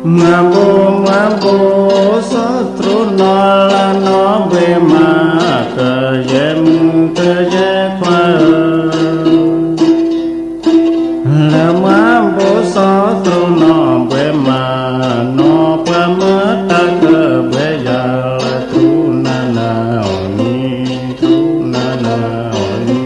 မၤဘိးမၤဘိး စီၤသရူးနီၢ်လၢနီၢ်ဘှဲးမး ကယဲၢ်မုၣ်ကယဲၢ်ခွါဧၢ, လၢမၤဘိးစီၤသရူးနီၢ်ဘှဲးမး နီၢ်ပှၤမၢတၢ်ကဘှဲယၤ လၢတရူးနၤနၤအီၤန့ၣ် တရူးနၤနၤအီၤန့ၣ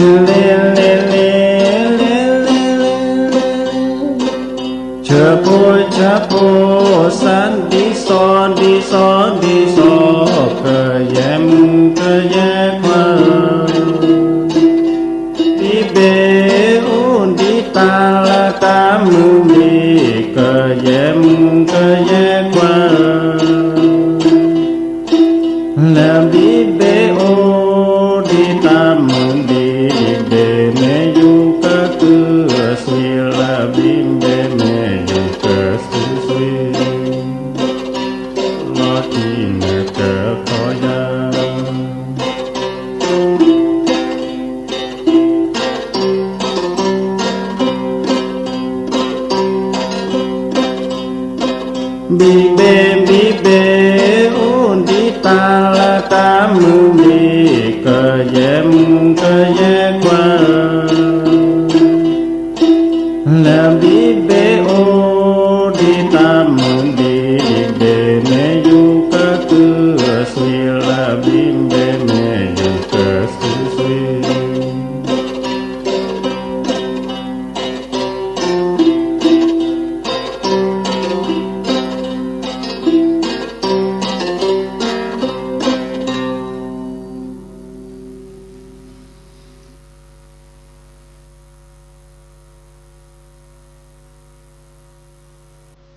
် လဲၤလဲၤလဲၤလဲၤလဲၤလဲၤ, ဆၢဖိဆၢဖိ စၢ်ဒံစီဒံစီဒံစီ, ကယဲၢ်မုၣ်ကယဲၢ်ခွါဧၢ, ဘံၣ်ဘ့ၣ်အိၣ်ဒံးတၢ်လၢတၢ်မုၢ်လံၤ, ကယဲၢ်မုၣ်ကယဲၢ်ခွါဧၢ လၢဘံၣ်ဘ့ၣ်အိၣ်ဒံးတၢ်မုၢ်လံၤ, ဘံၣ်ဘ့ၣ်မ့ၢ်ယူၤကကုၢ်အသွံၣ်, လၢဘံၣ်ဘ့ၣ်မ့ၢ်ယူၤကကုၢ်အသွံၣ်, လီၤတံၢ်နကခီယၤ ဘံၣ်ဘ့ၣ်ဘံၣ်ဘ့ၣ် အိၣ်ဒံးတၢ်လၢတၢ်မုၢ်လံ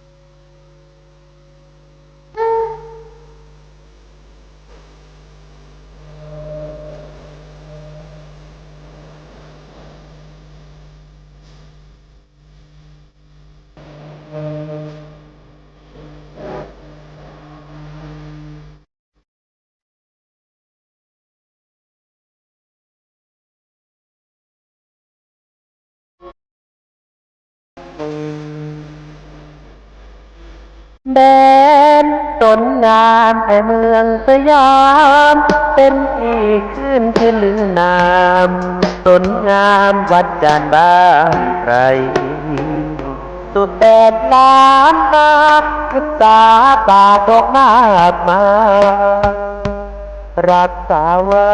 ၤ, ကယဲၢ်မုၣ်ကယဲၢ်ခွါဧၢ, လၢဘံၣ်ဘ့ၣ်အိၣ်ဒံးတၢ်မုၢ်လံၤ, ဘံၣ်ဘ့ၣ်မ့ၢ်ယူၤကကုၢ်အသွံၣ်, လၢဘံၣ်ဘ့ၣ်မ့ၢ်ယူၤကကုၢ်အသွံၣ် แดนสนงามแห่งเมืองสยาม เป็นที่ขึ้นชื่อลือนาม สนงามวัดจานบ้านไพร สุดแดนล้านนา ศึกษาป่าดอกมากมาย รักษาไว้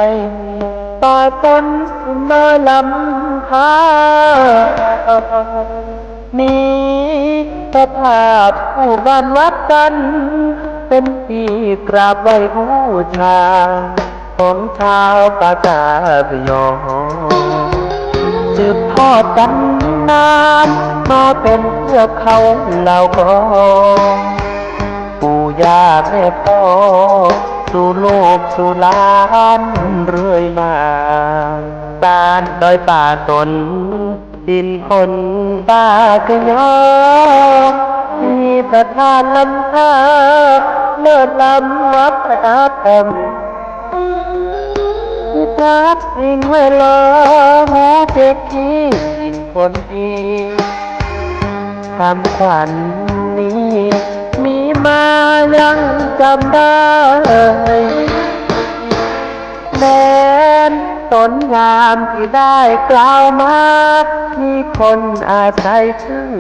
ป่าตนเมื่อลำพา มีพระธาตุคู่บ้านวัดจันทร์ เป็นที่กราบไหว้บูชา ของชาวปากาเกยอ สืบทอดกันนาน มาเป็นเทือกเขาเหล่ากอ ปู่ย่าแม่พ่อ สู่ลูกสู่หลานเรื่อยมา บ้านดอยป่าตน ดินคนป่าเกยอ มีพระธาตุล้ำค่า เลิศล้ำวัฒนธรรม มีทักสิ่งแวดล้อม หมู่เศรษฐีคนดี คำขวัญนี้มีมายังจำได้ แดนสนงามที่ได้กล่าวมา มีคนอาศัยพึ่ง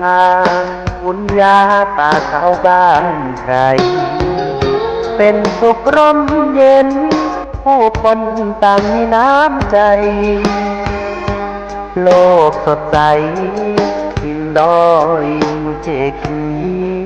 พา บุญญาป่าเขาบ้านไพร เป็นสุขร่มเย็น ผู้คนต่างมีน้ำใจ โลกสดใส กินดอยเจดีย์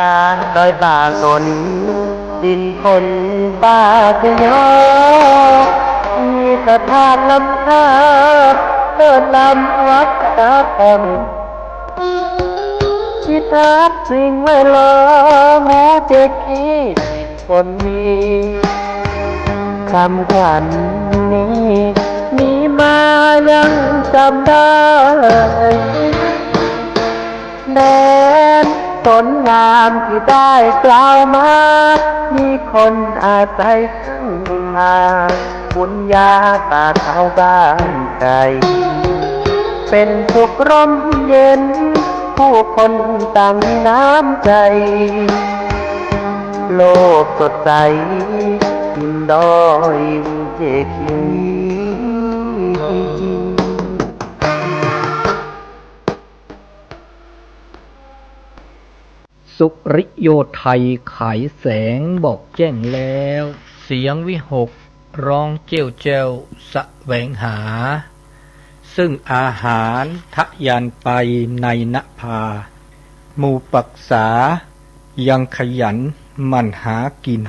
บ้านดอยป่าตน ดินคนป่าเกยอ มี สถานล้ำค่าเลิศล้ำวัฒนธรรม ที่ทราบซึ้งไว้ล้อมหมู่เจกขีคนดี คำขวัญนี้มีมายังจำได้ แดนสนงามที่ได้กล่าวมา มีคนอาศัยซึ่งมา บุญญาตาเขาบ้านไกล เป็นสุขร่มเย็น ผู้คนต่างมีน้ำใจ โลกสดใส กินดอยเจดีย์ สุริโยไทยขายแสงบอกแจ้งแล้ว เสียงวิหกร้องเจ้วแจ้วแสวงหา ซึ่งอาหารทะยานไปในนภา หมู่ปรักษายังขยันหมั่นหากิน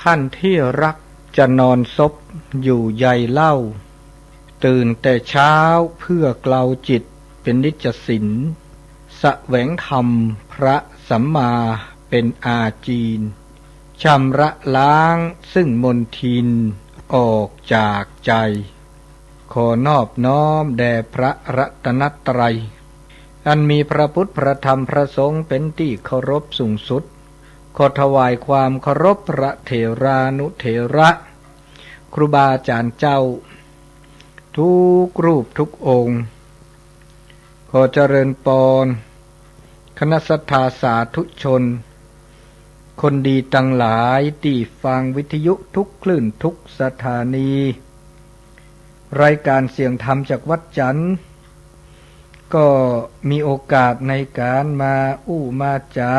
ท่านที่รักจะนอนซบอยู่ใยเล่า ตื่นแต่เช้าเพื่อเกลาจิตเป็นนิจศีล แสวงธรรมพระสัมมาเป็นอาจีน ชำระล้างซึ่งมลทินออกจากใจ ขอนอบน้อมแด่พระรัตนตรัย อันมีพระพุทธพระธรรมพระสงฆ์เป็นที่เคารพสูงสุด ขอถวายความเคารพพระเถรานุเถระ ครูบาอาจารย์เจ้า ทุกรูปทุกองค์ ขอเจริญปอน คณะศรัทธาสาธุชน คนดีทั้งหลายที่ฟังวิทยุทุกคลื่นทุกสถานี รายการเสียงธรรมจากวัดจันทร์ ก็มีโอกาสในการมาอู้มาจ๋า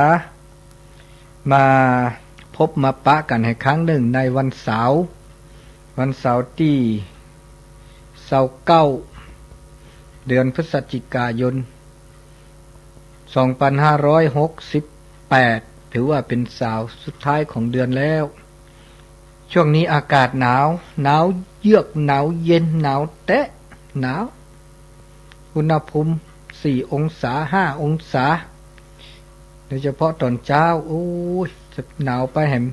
มาพบมาปะกันอีกครั้งหนึ่งในวันเสาร์ วันเสาร์ที่ซาวเก้า เดือนพฤศจิกายน สองพันห้าร้อยหกสิบแปด ถือว่าเป็นเสาร์สุดท้ายของเดือนแล้ว ช่วงนี้อากาศหนาว หนาวเยือกหนาวเย็นหนาวแต๊ะ หนาว อุณหภูมิสี่องศา ห้าองศา โดยเฉพาะตอนเช้า โอ้ย จะหนาวไปแหม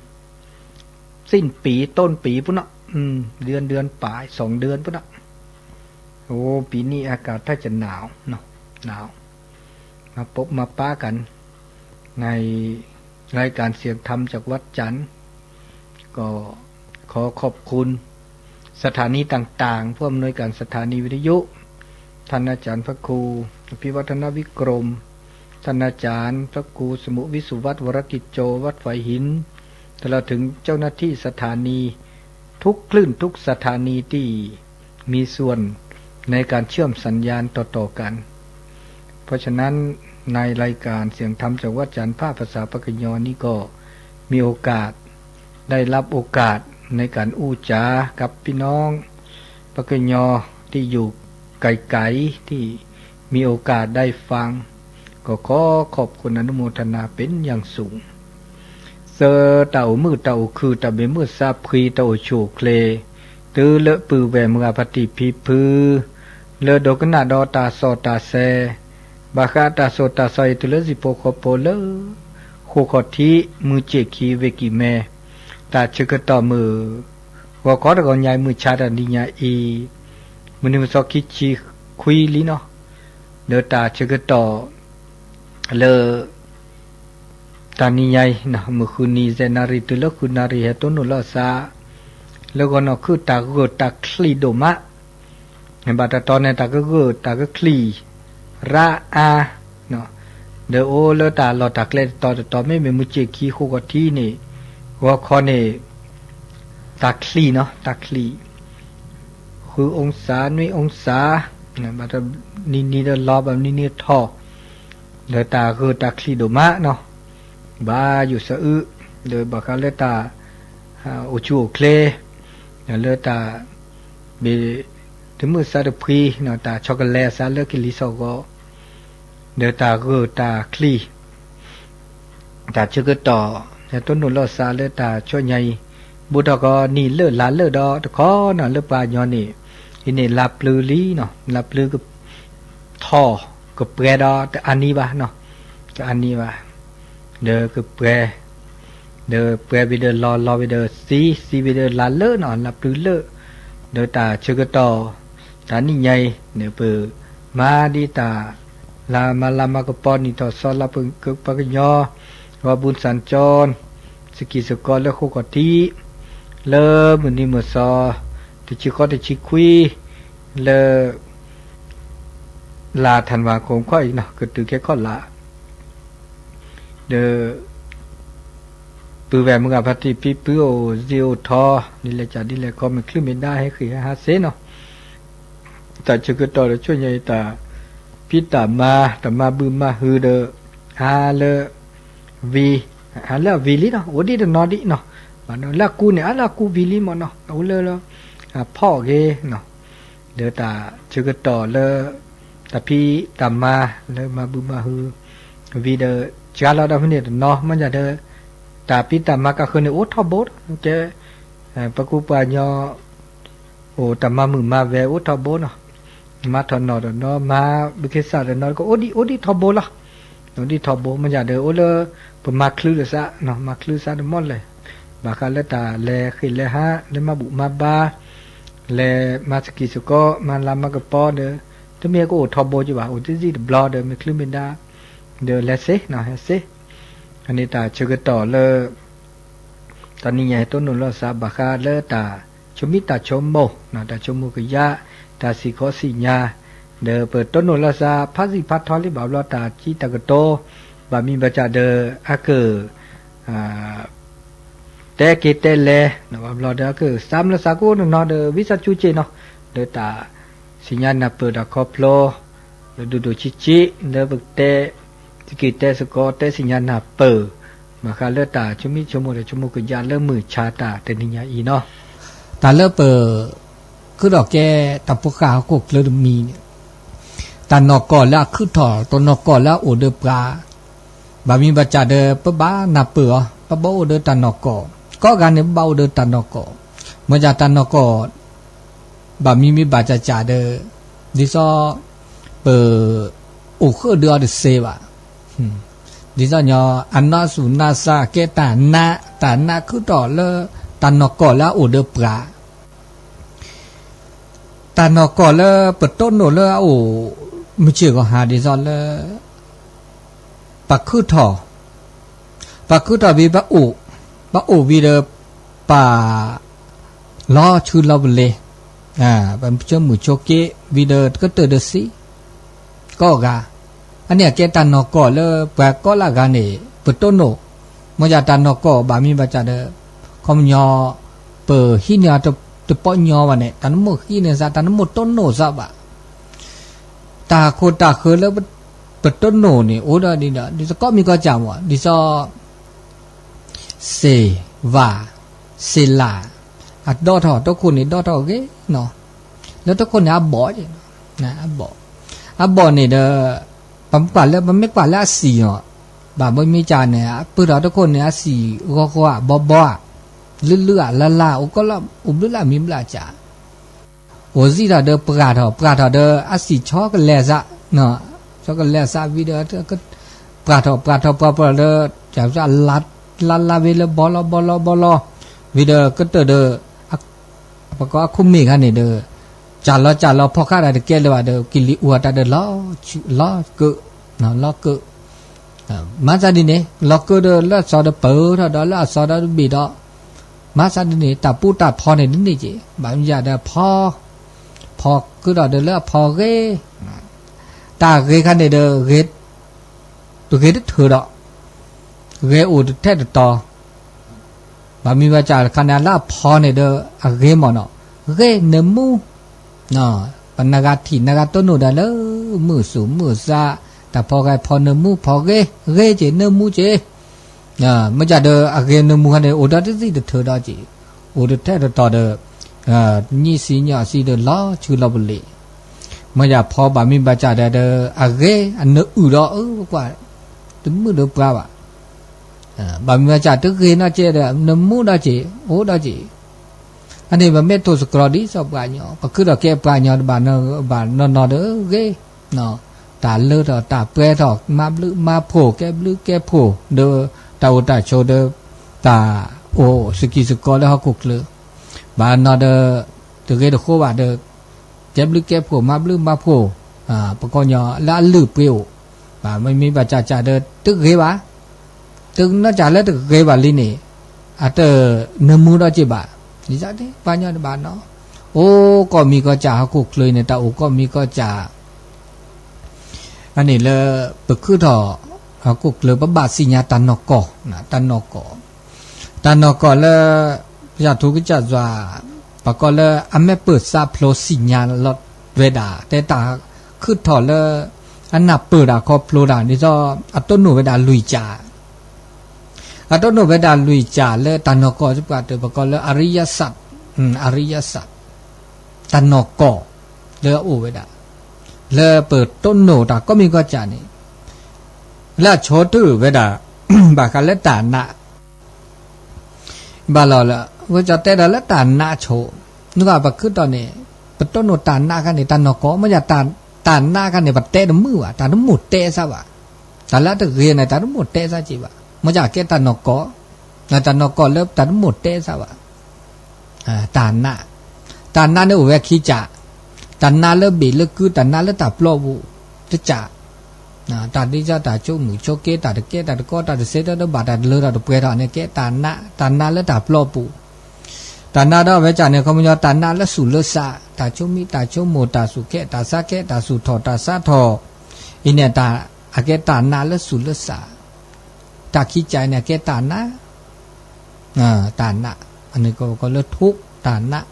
สิ้นปี ต้นปีพุ้นเนาะ อืม เดือน เดือนปลาย สองเดือนพุ้นเนาะ โอ้ ปีนี้อากาศถ้าจะหนาวเนาะ หนาว มาพบมาปะกัน ในรายการเสียงธรรมจากวัดจันทร์ ก็ขอขอบคุณสถานีต่างๆ ผู้อำนวยการสถานีวิทยุ ท่านอาจารย์พระครูอภิวัฒนวิกรม ท่านอาจารย์พระครูสมุวิสุวัฒน์วรกิจโจ วัดฝายหิน ตลอดถึงเจ้าหน้าที่สถานีทุกคลื่นทุกสถานีที่มีส่วนในการเชื่อมสัญญาณต่อๆกัน เพราะฉะนั้นในรายการเสียงธรรมจากวัดจันทร์ภาคภาษาปากกยอนี้ก็มีโอกาส ได้รับโอกาสในการอู้จ๋ากับพี่น้องปากกยอที่อยู่ไกลๆ ที่มีโอกาสได้ฟัง ก็ขอขอบคุณอนุโมทนาเป็นอย่างสูง စၢၤတၢ်အိၣ်မုာ်တၢ်အိၣ်ခုၣ် တၢ်ဘၣ်မုာ်စၢ်ဖှံ တၢ်အိၣ်ဆူၣ်အိၣ်ချ့ တုၤလၢပုၢ်ဝဲၢ်မုၢ်အဖါတံၢ်ဖံဖု လၢဒိကနၣ်ဒီးတၢ်စီၣ်တၢ်ဆဲး ဘၣ်ဃးတၢ်စီၣ်တၢ်ဆဲးအံၤ တုၤလၢဟံၣ်ဖိဃီဖိလၢ ဃိးခီၣ်ထံး မုၢ်စ့ၢ်ခံ ဝ့ၢ်ကံၢ်မဲ တၢ်ဆၢကတီၢ်မုၢ် ဂီၤခီတဂီၤညါအံၤ မုၢ်ဆါတၢ်နံၤညါအံၤ မုၢ်နံၤမုၢ်သီခံဆံခွံလံနီၤ လၢတၢ်ဆၢကတီၢ် လၢ တၢ်နံၤညါအံၤ မုၢ်ဃုနံၤ ယဲၢ်နၣ်ရံၣ်တုၤလၢဃုနၣ်ရံၣ် ဟဲတိၢ်နီၣ်လိာ်အသး လၢဂီၤနီၢ်ခုၣ် တၢ်ဂၢၢ်တၢ်ချံၣ်ဒိၣ်မး ဘၣ်တတီၤန့ၣ် တၢ်ကဂၢၢ်တၢ်ကချံၣ် ရၣ်အါ ဒီးအိၣ်လၢတၢ်လီၢ်တၢ်ကျဲတတီၤတတီၤ မ့မ့ၢ်မုၢ်စ့ၢ်ခံ ဃိးခီၣ်ထံးန့ၣ် ဂီၤခီန့ၣ် တၢ်ချံၣ်နီၤ တၢ်ချံၣ် ဃုအူစါ နွံအူစါ ဘၣ်တနံၤနံၤဒီးလီၤ ဘၣ်နံၤနံၤထီၣ် ဒီးတၢ်ဂၢၢ်တၢ်ချံၣ်ဒိၣ်မးနီၤ ဘၣ်ယိၣ်စအုး ဒီးဘၣ်ဃးလၢတၢ် အိၣ်ဆူၣ်အိၣ်ချ့ လၢတၢ် ဘၣ်တမုာ်စၢ်တဖှံ တၢ်ဆီကလဲၤအသးလၢကလံၤစိးဂီၤ ဒီးတၢ်ဂၢၢ်တၢ်ချံၣ် တၢ်ဆၢကတီၢ် ဟဲတိၢ်နီၣ်လိာ်အသးလၢတၢ်ဆူညါအံၤ ဘူးထီၣ်ကီးနံၣ်လၢာ်လါလၢာ်ဒီးတခီနီၤ လၢပှၤကညီန့ၣ်, အံၤန့ၣ်လါပျုၤလံနီၤ, လါပျုၤကထီၣ်ကပှဲၤဒီးတအါနံၤဘၣ်နီၤ, တအါနံၤဘၣ်, ဒီးကပှဲၤ, ဒီးပှဲၤဝံၤဒီးလီၤ လီၤဝံၤဒီးသံ သံဝံၤဒီးလါလၢာ်နီၤ လါပျုၤလၢာ်, ဒီးတၢ်ဆၢကတီၢ် တနံၣ်ညါအံၤန့ၣ် ပမၤဒ်တၢ် လါမၤလါမၤကပီၤ နံၣ်ထီၣ်စီၤလါပှၤကညီ ဂီၤဘူးစၣ်ကၠီ စကံးစကီးလၢဃိၣ်ကီၢ်ထံး လၢမုၢ်နံၤမုၢ်သီ တဆံဃီတဆံခွံ လၢ လါထၣ်နဝၤခိၣ်ခီၣ်အံၤနီၤ ကတုၤခဲခီၣ်လါ ဒီး ပုၢ်ဝဲၢ်မုၢ်ဂၤဖါတံၢ်ဖံဖုအိၣ်စ့အိၣ်ထီ ဒ်လဲၣ်ကဒ်လဲၣ်ကီ မ့ၢ်ချုးမ့ၢ်ဒါဟဲဃ့ၢ်ဟဲဟးစ့နီၤ, တၢ်ဆၢကတီၢ်ဒီးဆိၣ်ညါအံၤ တၢ်ဖံးတၢ်မၤ တၢ်မၤဘုၣ်မၤဟုၣ်ဒီး အါလၢ ဝံၤ, အါလၢအဝံၤလံနီၤ အိၣ်ဒံးတနီၤဒံးနီၤ, လၢအကူန့ၣ် အါလၢအကူဝံၤလံမ့ၢ်နီၤ အိၣ်လၢ အဖီၣ်အဂ့ၤနီၤ ဒီးတၢ်ဆၢကတီၢ်လၢ တၢ်ဖံးတၢ်မၤလၢမၤဘုၣ်မၤဟုၣ် ဝံၤဒီး စှၤလီၤဒီးဖဲန့ၣ်တနီၤ မ့ၢ်ယၤဒီး တၢ်ဖံးတၢ်မၤကဃၢၤန့ၣ်အိၣ်ထီဘိ ကဲ ပှၤကူပှၤကညီ အိၣ်တၢ်မၤမုာ်မၤဝဲအိၣ်ထီဘိနီၤ, မၤထီၣ်နီၣ်တနီၤ မၤဘုခ့စၢ်တနီၤ ကအိၣ်ဒံးအိၣ်ဒံးထီဘိလီၤ, အိၣ်ဒံးထီဘိ မ့ၢ်ယၤဒီးအိၣ်လၢ ပမၤချုးလၢၤသး မၤချုးသးတမီၢ်လဲၣ်, ဘၣ်ဃးလၢတၢ်လဲၤဃ့ၢ်လဲၤဟး လဲၤမၤဘူၣ်မၤဘါ လဲၤမၤစကံးစကီး မၤလၤမၤကပီၤဒီး တမ့ၢ်ကအိၣ်ထီဘိကဘၣ် အိၣ်တံၢ်တံၢ်တဘျီဒီး မ့ၢ်ချုးမ့ၢ်ဒါ ဒီးလဲၤစ့ ဟဲစ့, အန့ၣ်တၢ်ဆၢကတီၢ်လၢ တနံၣ်ညါဟဲတိၢ်နီၣ်လိာ်သးဘၣ်ဃးလၢတၢ်ဆိမိၣ်တၢ်ဆိကမိၣ် တၢ်ဆိကမိၣ်ကယၢ် တၢ်စံၣ်ခီစံၣ်ညါ ဒီးပတိၢ်နီၣ်လိာ်သးဖးစံၣ်ဖးထီလံ ဘၣ်ဘျီတၢ်စံးတၢ်ကတိၤ ဘၣ်မံၤဘၣ်စၢ်ဒီးအက တဲက့ၤတဲလဲၤ ဘၣ်ဘျီဒီးအကသးမုၢ်လၢသးကိးနီၤနီၤဒီး ဝံသးစူၤက့ၤနီၤ လၢတၢ်စံၣ်ညါနၢ်ပၢၢ်တၢ်ခီဖျိ လၢဒိၣ်ဒိၣ်ဆံးဆံး လၢပကတဲ စက့ၤတဲစကီးတဲစံၣ်ညါနၢ်ပၢၢ် ဘၣ်ဃးလၢတၢ်ဆိမိၣ်ဆိကမိၣ်ဒီးဆိကမိၣ်ကယၢ်လၢမုၢ်ဆါတၢ်တနံၤညါအံၤနီၤ တၢ်လၢပ ခုထီၣ်ကဲတၢ်ဖိဃၢ်ဟီၣ်ခိၣ်ချၢတမံၤန့ၣ် တၢ်နီၢ်ကီၢ်လၢအခုထီၣ် တၢ်နီၢ်ကီၢ်လၢအအိၣ်ဒီးပှၤ ဘၣ်မံၤဘၣ်စၢ်ဒီး ပဘၣ်နၢ်ပၢၢ်အီၤ ပဘၣ်အိၣ်ဒီးတၢ်နီၢ်ကီၢ် ကိးဂၤန့ၣ် ပဘၣ်အိၣ်ဒီးတၢ်နီၢ်ကီၢ် မ့ၢ်ဒ်တၢ်နီၢ်ကီၢ် ဘၣ်မံၤမံၤဘၣ်စၢ်စၢ်ဒီး ဒ်သိး ပ အိၣ်ဃုာ်ဒီးအီၤတသ့ဘၣ် ဒ်သိးညီ အနီၢ်ဆူၣ်နီၢ်သးကဲတၢ်နး တၢ်နးခုထီၣ်လၢ တၢ်နီၢ်ကီၢ်လၢအအိၣ်ဒီးပှၤ တၢ်နီၢ်ကီၢ်လၢပတိၢ်နီၣ်လၢအအိၣ် မုၢ်ဆ့ၣ်ဂီၤဟါဒ်သိးလၢ ပှၤခုထီၣ် ပှၤခုထီၣ်ဝံၤပအိၣ် ပအိၣ်ဝံၤဒီး ပှၤ လီၤဆူလီၤပလ့ၤ ပဆိကမိၣ်ဆိက့ၤဝံၤဒီးကတၢၢ်ဒီးသံ ကိးဂၤ အန့ၣ်အကဲတၢ်နီၢ်ကီၢ်လၢပှၤကိးလၢအဂၤန့ၣ် ပတိၢ်နီၣ် မ့ၢ်ဒ်တၢ်နီၢ်ကီၢ်ဘၣ်မံၤဘၣ်စၢ်ဒီး ခီပညီ ပဟံးန့ၢ်အီၤတပီၣ်ညီဘၣ်န့ၣ် တၢ်နမိၣ်ဟံးန့ၢ်သး တၢ်နမိၣ်တိၢ်နီၣ်သးဘၣ် တၢ်ခိၣ်တၢ်ဃၢလၢပတိၢ်နီၣ်န့ၣ် အိၣ်ဒီးဒ်ဒီး ဒ်သိးကိးမံၤကိးစၢ်မး ဒ်သိး စ့ၢ် ဝၣ် စ့ၢ်လၣ် အဒီထီၣ် တိခိၣ်န့ၣ်ဒီထီၣ်ဂ့ၤနီၤ လၢတိခိၣ်န့ၣ်အဘီၣ် အဘီၣ် အဘီၣ်န့ၣ်ဒီး ပမ့ၢ်ကွၢ်လၢ ပမ့ၢ်ကွၢ်လၢအစံၣ်အီၤ ဘၣ်မ့ၢ်မ့ၢ်ကၢ်န့ၣ် အပၢၢ်ထီၣ်တိခိၣ်န့ၣ် အစံၣ်ဂီၤဂီၤဧါ ဘီဘီဧါ လုၢ်လုၢ်ဧါ လါလါ အိၣ်ကီလီၤ အိၣ်ဘျုးလၢအမံၤဘျၢစၢ် အိၣ်စံၣ်ထီၣ်ဒီးပှၢ်ထီၣ် ပှၢ်ထီၣ်ဒီးအစံၣ်ဆီကလဲၤသး ဆီကလဲၤသးဝံၤဒီး ပှၢ်ထီၣ်ပှၢ်ထီၣ်ပှၢ်ပှၢ်ဒီး လါလါဝဲလၢဘီလီဘီလီဘီလီ ဝံၤဒီးကတၢၢ်ဒီး ပကိးအခိၣ်မ့ၢ်ခါန့ၣ်ဒီး စၢ်လီၤစၢ်လီၤဖီၣ်ဃာ်ဒီးတကဲလၢၤဘၣ်ဒီး ကလံၤအူအတၢ်ဒီးလီၤ လီၤကၢး လီၤကၢး မၤသးဒ်န့ၣ် လီၤကၢးဒီးလၢအသီဒီးပၢၢ်ထီၣ်ဒီးလၢအသီဒီးတဘ့ၣ်ဒီး မၤသးဒ်န့ၣ် တၢ်ပူတၢ်ဖီန့ၣ်တန့ၢ်က့ၤ ဘၣ်မ့ၢ်ယၤဒီးဖီ ဖီကဒီးဒီးလၢအဖီဂ့ၤ တၢ်ဂ့ၤခါန့ၣ်ဒီး ဂ့ၤတထၢၣ်ဒီး ဂ့ၤအိၣ်တထဲတတီၤ ဘၣ်မံၤဘၣ်စၢ်တခါန့ၣ် လၢအဖီန့ၣ်ဒီး အဂ့ၤမ့ၢ်နီၤ ဂ့ၤနၢမူ ပနဂၤထံၣ်နဂၤတိၢ်နီၣ်ဒၣ်လၢ မုၢ်သူၣ်မုၢ်သး တၢ်ဖီဂဲၤဖီနၢမူ ဖီဂ့ၤ ဂ့ၤက့ၤနၢမူက့ၤ မ့ၢ်ကဒီးအဂ့ၤနၢမူခါန့ၣ် အိၣ်ဒီးတသံၣ်တထၢၣ်ဒီးက့ၤ အိၣ်တထဲတတီၤဒီး နံၣ်ဆံညါဆံဒီးလီၤဆူလီၤပလ့ၤ မ့ၢ်ယၤဖီဘၣ်မံၤဘၣ်စၢ်ဒီး အဂ့ၤအနၢအုၣ်ဒီး အၢ ပကွၢ် တမုာ်ဒီးပှၤဘၣ် ဘၣ်မံၤဘၣ်စၢ်တဂ့ၤနီတစဲးဒီး နမူဒီးစ့ၢ် အိၣ်ဒီးစ့ၢ်, အန့ၣ်ပမ့ၢ်ထိၣ်သတြီၤဒ်သိးပှၤကညီ ပခုထီၣ်ကဲပှၤကညီတဘၣ်နီၤဘၣ်နီၢ်နီၢ်ဒီးဂ့ၤ, တၢ်လၢထီၣ်တၢ်ပှဲၤထီၣ် မၤဘျုးမၤဖှိၣ် ကဲဘျုးကဲဖှိၣ်ဒီး တၢ်အိၣ်တၢ်ဆိးဒီး တၢ်အိၣ်စကံစကီလၢဟီၣ်ခိၣ်ချၢ ဘၣ်နီၤဒီး တဂ့ၤတဃိဘၣ်ဒီး ကဲဘျုးကဲဖှိၣ် မၤဘျုးမၤဖှိၣ် ပှၤကညီလၢအလုၢ်အပှ့ၤအိၣ်, ဘၣ်မ့မ့ၢ်ဘၣ်စၢ်စၢ်ဒီး တဂ့ၤဘၣ်, တနီၤစၢ်လၢတဂ့ၤဘၣ်လံန့ၣ် အတနၢမူဒီးစ့ၢ်ဘၣ်, ဒ်သိးပှၤကညီတဘၣ်နီၤ, အိၣ်ကိးမံၤကီၢ်စၢ်ဟီၣ်ခိၣ်ချၢအံၤန့ၣ် တၢ်အိၣ်ကိးမံၤကီၢ်စၢ် အန့ၣ်လၢ ပခုထီၣ် ဟီၣ်ခိၣ်ချၢ ပဘၣ်သ့ၣ်ညါတၢ်နီၢ်ကီၢ်, တၢ်နီၢ်ကီၢ်, တၢ်နီၢ်ကီၢ်လၢ ကစၢ်ထူကစၢ်ယွၤ ပှၤကိးလၢအမ့ၢ်ပၢၢ်သးဖျိသ့ၣ်ညါလီၤဝဲဒၣ် တဲတၢ်ခုထီၣ်လၢ အနၢ်ပၢၢ်တၢ်ခီဖျိတၢ် ဒ်သိး အတိၢ်နီၣ်ဝဲဒၣ်လွံၢ်ကၠး, အတိၢ်နီၣ်ဝဲဒၣ်လွံၢ်ကၠးလၢတၢ်နီၢ်ကီၢ်စ့ၢ်ကီး ပှၤကိးလၢ အရိယသၢတ်ၣ်, အရိယသၢတ်ၣ်, တၢ်နီၢ်ကီၢ်လၢအအိၣ်ဝဲဒၣ်, လၢပတိၢ်နီၣ်တၢ်ကိးမံၤကီၢ်စၢ်န့ၣ် လၢအဆိတုၤဝဲဒၣ် ဘၣ်ဃးလၢတၢ်နး ဘၣ်လီၤလၢ ဝဲကၠီတဲဒီးလၢတၢ်နးဆိ, နကပခုထီၣ်န့ၣ် ပတိၢ်နီၣ်တၢ်နးခါန့ၣ် တၢ်နီၢ်ကီၢ် မ့ၢ်ယၤ တၢ်နးခါန့ၣ် ပတဲတမုာ်ဘၣ် တၢ်တမိၣ်တဲစၢ်ဘၣ်, တၢ်လၢအတဂ့ၤန့ၣ် တၢ်တမိၣ်တဲစၢ်က့ၤဘၣ်, မ့ၢ်ယၤကဲတၢ်နီၢ်ကီၢ်, တၢ်နီၢ်ကီၢ်လၢတၢ်တမိၣ်တဲစၢ်ဘၣ် တၢ်နး, တၢ်နးန့ၣ်အိၣ်ဝဲခံကၠး, တၢ်နးလၢဘ့ၣ်လၢကု တၢ်နးလၢတၢ်ပျီပူၤ, တကၠး, တၢ်ဒ်သိးတၢ်ဆိကမိၣ်ဆိက့ တၢ်တကဲတၢ်တကီ တၢ်တဆဲးတၢ်တဘၣ် တၢ်တလၢထီၣ်တပှဲၤထီၣ်န့ၣ် ကဲတၢ်နး, တၢ်နးလၢတၢ်ပျီပူၤ, တၢ်နးဒီးအဝဲကၠၢ်န့ၣ် ခီပညီတၢ်နးလၢသူၣ်လၢသး, တၢ်ဆိမံ တၢ်ဆိကမိၣ် တၢ်သူၣ်ခဲ တၢ်သးခဲ တၢ်သူၣ်ထီၣ် တၢ်သးထီၣ်, အံၤန့ၣ် အကဲတၢ်နးလၢသူၣ်လၢသး, တၢ်ခံကၠးအံၤန့ၣ် အကဲတၢ်နး တၢ်နး, အန့ၣ်ကီးလၢထိးတၢ်နး,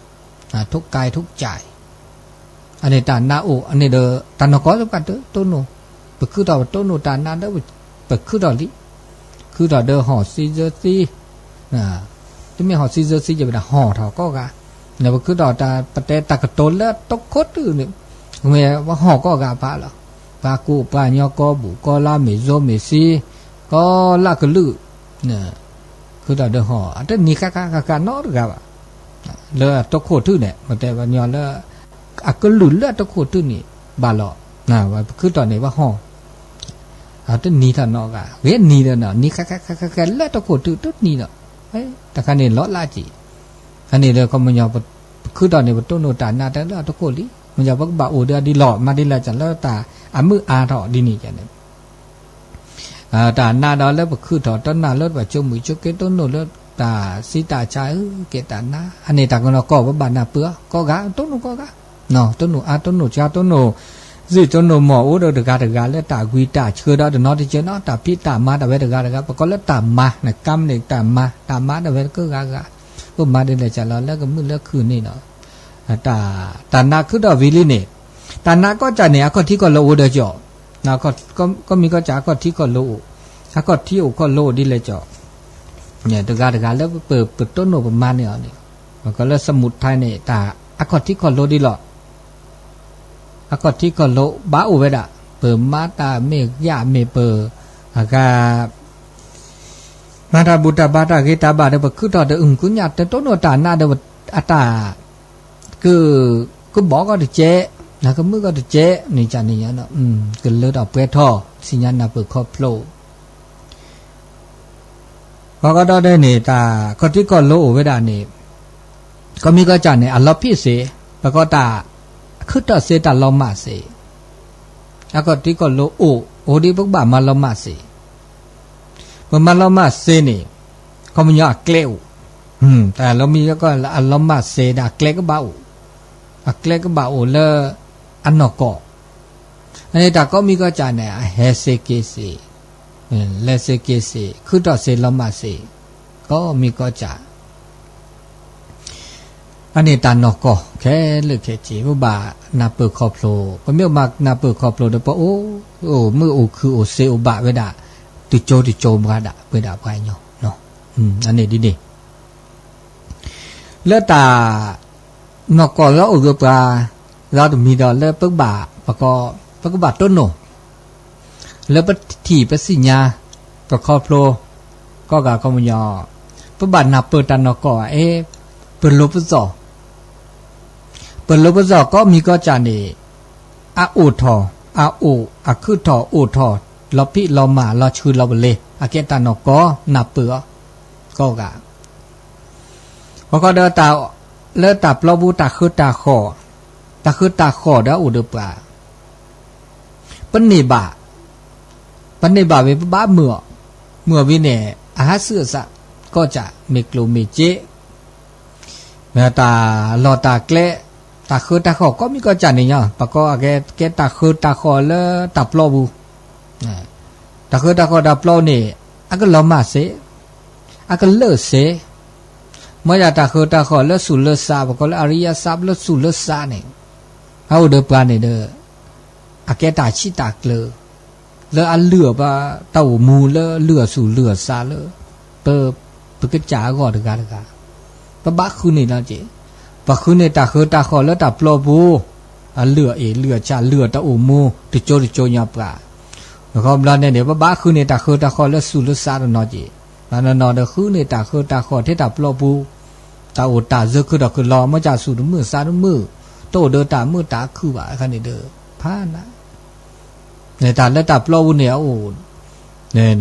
ထိးကဲထိးကၠး, အန့ၣ်တၢ်နးအိၣ် အန့ၣ်ဒီး တၢ်နီၢ်ကီၢ်စ့ၢ်ကီးတိၢ်နီၣ်, ပခုထီၣ်ပတိၢ်နီၣ်တၢ်နးဒီး ပခုထီၣ်လံ, ခုထီၣ်ဒီးဟီၣ်သံစၢသံ, တမ့ၢ်ဟီၣ်သံစၢသံယဘၣ်ဒၣ်ဟီၣ်ထီၣ်ကိးဂၤ, ပခုထီၣ်တၢ်ပတဲတၢ်ကတိၤလၢတခိၣ်တုၤန့ၣ်, မ့ၢ်ပဟီၣ်ကိးဂၤဖးလီၤ, ပှၤကူပှၤကညီ ကီၢ်ဘူၣ်ကီၢ်လါ မ့ၢ်စိမ့ၢ်စံ ကီၢ်လၢကလုာ် ခုထီၣ်ဒီးဟီၣ် အတနံၤဃၣ်ဃၣ်ဃၣ်ဃၣ်နီတဂၤဘၣ်, လၢအတခိၣ်ထုးန့ၣ် ပတဲပှၤကညီလၢ အကလုာ်လၢအတခိၣ်ထုးန့ၣ် ဘၣ်လီၤ, ပခုထီၣ်န့ၣ် ပဟီၣ် အတနံၤထီၣ်နီတဂၤ ဂ့ၤနံၤဒီးနီၤ နံၤဃၣ်ဃၣ်ဃၣ်ဃၣ်လၢတခိၣ်ထုးတနံၤဒီး တခါန့ၣ်လီၤလၢကံ, အန့ၣ်လၢခီပညီ ပခုထီၣ်န့ၣ် ပတိၢ်နီၣ်တၢ်နးတၢ်လၢအတခိၣ်လံ, မ့ၢ်ယၤပကဘၣ်အိၣ်ဒီးဒ်လီၤ မၤဒ်လဲၣ်ကၢ်လၢတၢ်အမုၢ်အါထီၣ်ဒ်န့ၣ်န့ၣ် တၢ်နးဒီးလၢပခုထီၣ်တၢ်နးလၢပဆိမိၣ်ဆိက့ တိၢ်နီၣ်လၢတၢ်သံတၢ်ဆါဧၢ ကဲတၢ်နး အန့ၣ်တၢ်ကနီၤကီၢ် ပဘၣ်နၢ်ပၢၢ်အီၤ ကိးဂၤ တိၢ်နီၣ်ကိးဂၤ, တိၢ်နီၣ်အါ တိၢ်နီၣ်ဆါ တိၢ်နီၣ် စံၣ်တိၢ်နီၣ်မီၢ် အိၣ်ဒီးတဂၤတဂၤလၢတၢ်ဂံၢ်တၢ်ဆၢဒီးတနီၤတကဲနီၤ တၢ်ဖံးတၢ်မၤတၢ်ဝဲတဂၤတဂၤ ပကိးလၢတၢ်မၤ နကါမ့ၢ်တၢ်မၤ တၢ်မၤတၢ်ဝဲတကဂၤဂၤ, ပမၤဒ်လဲၣ်ကၢ်လီၤလၢကမုာ်လၢခုၣ်န့ၣ်နီၤ တၢ်နးခုထီၣ်ဝံၤလံန့ၣ်, တၢ်နးကီၢ်စၢ်န့ၣ် အခီၣ်ထံးခီၣ်လိၤအိၣ်ဒီးကၠီ, ကီၢ်မံၤကီၢ်စၢ် အခီၣ်ထံးခီၣ်လိၤအိၣ်, အခီၣ်ထံးအိၣ်ခီၣ်လိၤအိၣ်ဒ်လဲၣ်ကၠီ, တဂၤတဂၤလၢပပတိၢ်နီၣ်ပမၤန့ၢ်အီၤန့ၣ်, ပကိးလၢ စမုၢ်ထၢၣ် န့ၣ် တၢ်အခီၣ်ထံးခီၣ်လိၤဒ်လီၤ အခီၣ်ထံးခီၣ်လိၤဘၣ်အိၣ်ဝဲဒၣ်, ပမၤတၢ်မ့ၢ်ဂ့ၤမ့ၢ်ပ အဂၤ မၤတၢ်ဘူၣ်တၢ်ဘါတၢ်ဂ့ၤတၢ်ဘၣ်ဒီး ပခုထီၣ်ဒီး အုၣ် ကညးတတိၢ်နီၣ်တၢ်နးဒီး အတၢ် က ကဘီကီၢ်တကဲး, ကမုၣ်ကီၢ်တကဲး န့ၣ်ကန့ၣ် ကလၢထီၣ်ပှဲၤထီၣ် သ့ၣ်ညါနၢ်ပၢၢ်ခီဖျိ ပှၤကီဒီးန့ၣ် တၢ်ခီၣ်ထံးခီၣ်လိၤအိၣ်ဝဲဒၣ်န့ၣ်, ကီၢ်မံၤကီၢ်စၢ်န့ၣ် အလီၤဖံးစ့, ပကိးတၢ် ခုထီၣ်စ့တၢ်လီၤမၢ်စ့, အခီၣ်ထံးခီၣ်လိၤအိၣ် အိၣ်ဒ်ပကဘၣ်မၤလီၤမၢ်စ့, ပမၤလီၤမၢ်စ့န့ၣ် ခီပညီအကျဲအိၣ်, တၢ်လီၤမံၤကီၢ်လၢအလီၤမၢ်စ့ဒီးအကျဲကဘၣ်အိၣ်, အကျဲကဘၣ်အိၣ်လၢ အနီၢ်ကီၢ် အန့ၣ်တၢ်ကီၢ်မံၤကီၢ်စၢ်န့ၣ် အဟဲစ့က့ၤစ့, လဲၤစ့က့ၤစ့ ခုထီၣ်စ့လီၤမၢ်စ့, ကီၢ်မံၤကီၢ်စၢ် အန့ၣ်တၢ်နီၢ်ကီၢ် ခဲလၢာ်ခဲဆ့ ပဘၣ်နၢ်ပၢၢ်ခီဖျိ, ပမ့ၢ်မၤနၢ်ပၢၢ်ခီဖျိဒီး ပအိၣ်မုာ်အိၣ်ခုၣ်အိၣ်စ့အိၣ်ဘၣ်ဝဲဒၣ် တကၠိတကၠိပှၤဒၣ် ပဝဲဒၣ်ပှၤကညီ, အန့ၣ်ဒ်န့ၣ် လၢတၢ် နီၢ်ကီၢ်လၢအိၣ်ဂၢၢ်ပှၤ လၢတမံၤဒီးလၢပကဘၣ် ပကီ ပကဘၣ်တိၢ်နီၣ် လၢပထံၣ်ပသ့ၣ်ညါ ပခီဖျိ ကိးဂၤကိးမညီ, ပဘၣ်နၢ်ပၢၢ်တၢ်နီၢ်ကီၢ်ဘၣ်အ့ၣ်, ပလိၤပသီၣ်, ပလိၤပသီၣ်ကိးမံၤကိးကၢ်န့ၣ်, အအိၣ်ထီၣ်, အအိၣ်, အခုၣ်ထီၣ်အိၣ်ထီၣ်, လီၤဖံးလီၤမၤ လီၤဆှုလီၤပလ့ၤ အကဲတၢ်နီၢ်ကီၢ် နၢ်ပၢၢ်အီၤ, ကိးဂၤ ဃီဃီဒီး လၢတၢ်ပျီပူၤတၢ်ဃၢတၢ်ဃီၣ်, တၢ်ဃၢတၢ်ဃီၣ်ဒီးအိၣ်ဒီးပှၤ, ပန့ၢ်ဘၣ်, ပန့ၢ်ဘၣ်ဝံၤပဘၣ်မုာ်အီၤ, မုာ်အီၤဝံၤန့ၣ် အဟးစုအသး, ကိးကၢ်မ့ၢ်ကျိၣ်မ့ၢ်စ့ တၢ်လီၢ်တၢ်ကျဲ, တၢ်ဃၢတၢ်ဃီၣ်ကိးမံၤကိးကၢ်န့ၣ်ညီ, ပကိးအကဲတၢ်ဃၢတၢ်ဃီၣ်လၢတၢ်ပျီပူၤ, တၢ်ဃၢတၢ်ဃီၣ်တၢ်ပျီန့ၣ်, အကလီၤမၢ်စ့, အကလၢာ်စ့, မ့ၢ်ဒၣ်တၢ်ဃၢတၢ်ဃီၣ်လၢဆူၣ်လၢစး, ပကိးလၢအရံယါစး လၢဆူၣ်လၢစးန့ၣ်, အအိၣ်ဒီးပှၤန့ၣ်ဒီး, အကဲတၢ်ဆံးတၢ်ကျၢၤ လၢအလုၢ်အီၣ်ပှၤတၢ်အိၣ်မူ လၢလုၢ်အီၣ်ဆူၣ်လုၢ်အီၣ်စးလၢ ပ ပကစၢ်အဂီၢ်တဂၤတဂၤ, ပဘၣ်ဃုန့ၢ်လီၤက့ၤ, ပဃုန့ၢ်တၢ်ဃၢတၢ်ဃီၣ်လၢတၢ်ပျီပူၤ, အလုၢ်အီၣ်အ့ၣ်လုၢ်အီၣ်ဆၣ် လုၢ်အီၣ်တၢ်အိၣ်မူ တကၠိတကၠိညီပှၤ, ခီဖျိန့ၣ်န့ၣ် ပဘၣ်ဃုန့ၢ်တၢ်ဃၢတၢ်ဃီၣ်လၢဆူၣ်လၢစးတနီၤက့ၤ, ဘၣ်နီၢ်နီၢ်ဒီးဃုန့ၢ်တၢ်ဃၢတၢ်ဃီၣ်ထဲတၢ်ပျီပူၤ, တၢ်အိၣ်တၢ်စၢၤခုၣ်ထီၣ်ခုၣ်လီၤ မ့ၢ်ကစၢ်ဆူၣ်တမုာ်စးတမုာ်, တအိၣ်ဒီးတၢ်မုာ်တၢ်ခုၣ်ဘၣ်အခါန့ၣ်ဒီး, ဖးနး န့ၣ်တၢ်လၢတၢ်ပျီပူၤန့ၣ်အအိၣ်, န့ၣ်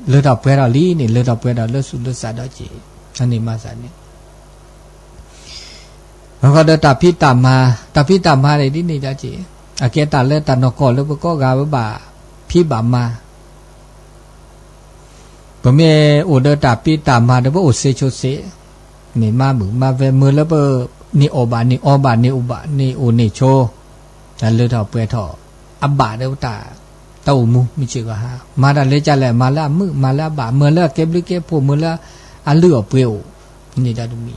လၢထီၣ်ပှဲၤထီၣ်လံန့ၣ် လၢထီၣ်ပှဲၤဒီးလၢဆူၣ်လၢစးဒီးက့ၤ, အန့ၣ်မၤသးန့ၣ်, အဃိဒီးတၢ်ဖံးတၢ်မၤ, တၢ်ဖံးတၢ်မၤန့ၣ်ဒ်န့ၣ်ဒီးက့ၤ, အကဲတၢ်လၢတၢ်နီၢ်ကီၢ်လၢပကိးဂၤပဘၣ်ဖံးဘၣ်မၤ ပမ့ၢ်အိၣ်ဒီးတၢ်ဖံးတၢ်မၤဒီး ပအိၣ်စ့ဆိစ့, မ့ၢ်မၤမုာ်မၤဝဲ မ့ၢ်လၢပန့ၢ်အီၣ်ဘၣ်န့ၢ်အီဘၣ် န့ၢ်အိၣ်ဘၣ်န့ၢ်အိၣ်န့ၢ်ဆိ, တၢ်လၢထီၣ်ပှဲၤထီၣ်, အဘၣ်ဒီးတၢ်, တၢ်အိၣ်မူမ့ၢ်စ့ၢ်ကီးဟါ, မၤတၢ်လၢကလဲၣ် မၤလၢအမုာ် မၤလၢအဘၣ် မၤလၢအကဲဘျုးကဲဖှိၣ် မၤလၢအလုၢ်အီၣ်ပှ့ၤအိၣ်, န့ၣ်တၢ်တမံၤ,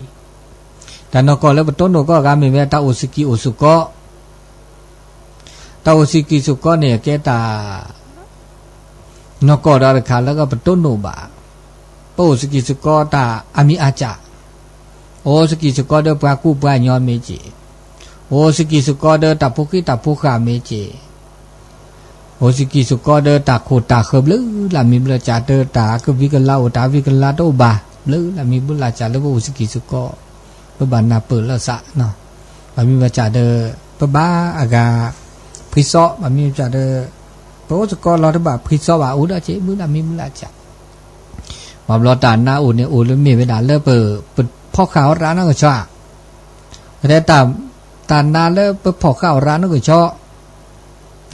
တၢ်နီၢ်ကီၢ်လၢပတိၢ်နီၣ်ကိးဂၤမ့ၢ်ဝဲတၢ်အိၣ်စကံၢ်အိၣ်စ့ၢ်ကီး တၢ်အိၣ်စကံၢ်စ့ၢ်ကီးန့ၣ် အကဲတၢ်နီၢ်ကီၢ်ဒီးတခါလၢပတိၢ်နီၣ်ဘၣ်, ပအိၣ်စကံၢ်စ့ၢ်ကီးတၢ်အမံၤအါစၢ်, အိၣ်စကံၢ်စ့ၢ်ကီးဒီးပှၤကူပှၤကညီမ့ၢ်က့ၤ, အိၣ်စကံၢ်စ့ၢ်ကီးဒီးတၢ်ဖိဃံတၢ်ဖိဃာ်မ့ၢ်က့ၤ, အိၣ်စကံၢ်စ့ၢ်ကီးဒီးတၢ်ခိၣ်တၢ်ဃၢၤဘျုးလၢ်မံၤဘျုးစၢ် ဒီးတၢ်ကဝံၤကလၤအိၣ် တၢ်ဝံၤကလၤတအိၣ်ဘၣ် ဘျုးလၢ်မံၤဘျုးလၢ်စၢ်လၢပအိၣ်စကံၢ်စ့ၢ်ကီး, ပဘၣ်နၢ်ပၢၢ်လၢစး ဘၣ်မ့ၢ်ဘၣ်စၢ်ဒီး ပဘၣ်အဂၤဖှံသီ, ဘၣ်မ့ၢ်ဘၣ်စၢ်ဒီး ပအိၣ်စ့ၢ်ကီးလီၤတဘၣ်ဖှံသီဘၣ် အိၣ်ဒီးက့ၤ ဘျုးလၢ်မံၤဘျုးလၢ်စၢ်, ဘၣ်ဘျီတၢ်နါအိၣ်န့ၣ်အိၣ်လၢမ့ၢ်ဝဲဒၣ်လၢပ ပဖီၣ်ဃာ်အီၤရၣ်နီၢ်ကဆီ, တၢ်နါလၢပဖီၣ်ဃာ်အီၤရၣ်နီၢ်ကဆီ,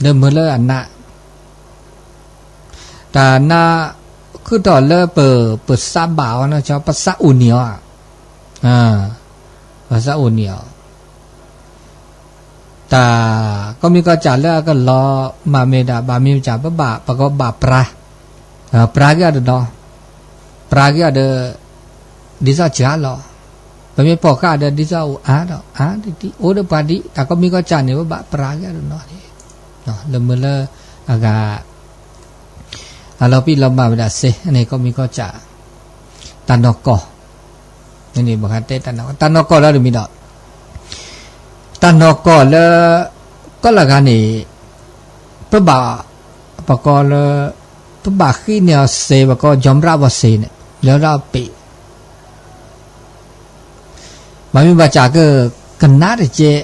လၢမ့ၢ်လၢအနါ တၢ်နါ ခုၣ်ထီၣ်လၢပ ပသးဘၣ်အီၤနီၢ်ကဆီ ပသးအိၣ်န့ၢ်အီၤ, ပသးအိၣ်န့ၢ်အီၤ, တၢ် ကိးမံၤကိးစၢ်လၢအကလီၤမၢ်မ့ၢ်ဒၣ် ဘၣ်မ့ၢ်စၢ် ပဘၣ် ပကဘၣ်ပြၤ, ပြၤက့ၤအီၤတနီၤ, ပြၤက့ၤအီၤဒီး ဒ်သိးစှၤလီၤ, ပမ့ၢ်ဖီၣ်ဃာ်ဒီး ဒ်သိးအိၣ်အါဒီးအါဒံး အိၣ်ဒီးပှၤဒံး တၢ်ကိးမံၤကိးစၢ်န့ၣ် ပဘၣ်ပြၤက့ၤအီၤတနီၤန့ၣ်, လၢမ့ၢ်လၢအဂၤ အလီၤပံာ်လီၤမၢ်ဝဲဒၣ်စ့န့ၣ် ကိးမံၤကိးစၢ်, တၢ်နီၢ်ကီၢ်, ဘၣ်ဃးတဲတၢ်နီၢ်ကီၢ် တၢ်နီၢ်ကီၢ်လီၤတမံၤဒီး တၢ်နီၢ်ကီၢ်လၢ ကီၢ်လၢဂၤန့ၣ် ပဘၣ် ပကိးလၢ ပဘၣ်ဃ့န့ၢ်အီၤစ့ ပကိး ယီၤမရၣ်ဝီၤစ့န့ၣ် လၢဒၣ်ပ့ၤ ဘၣ်မ့ၢ်ဘၣ်စၢ်က ကနါတကဲး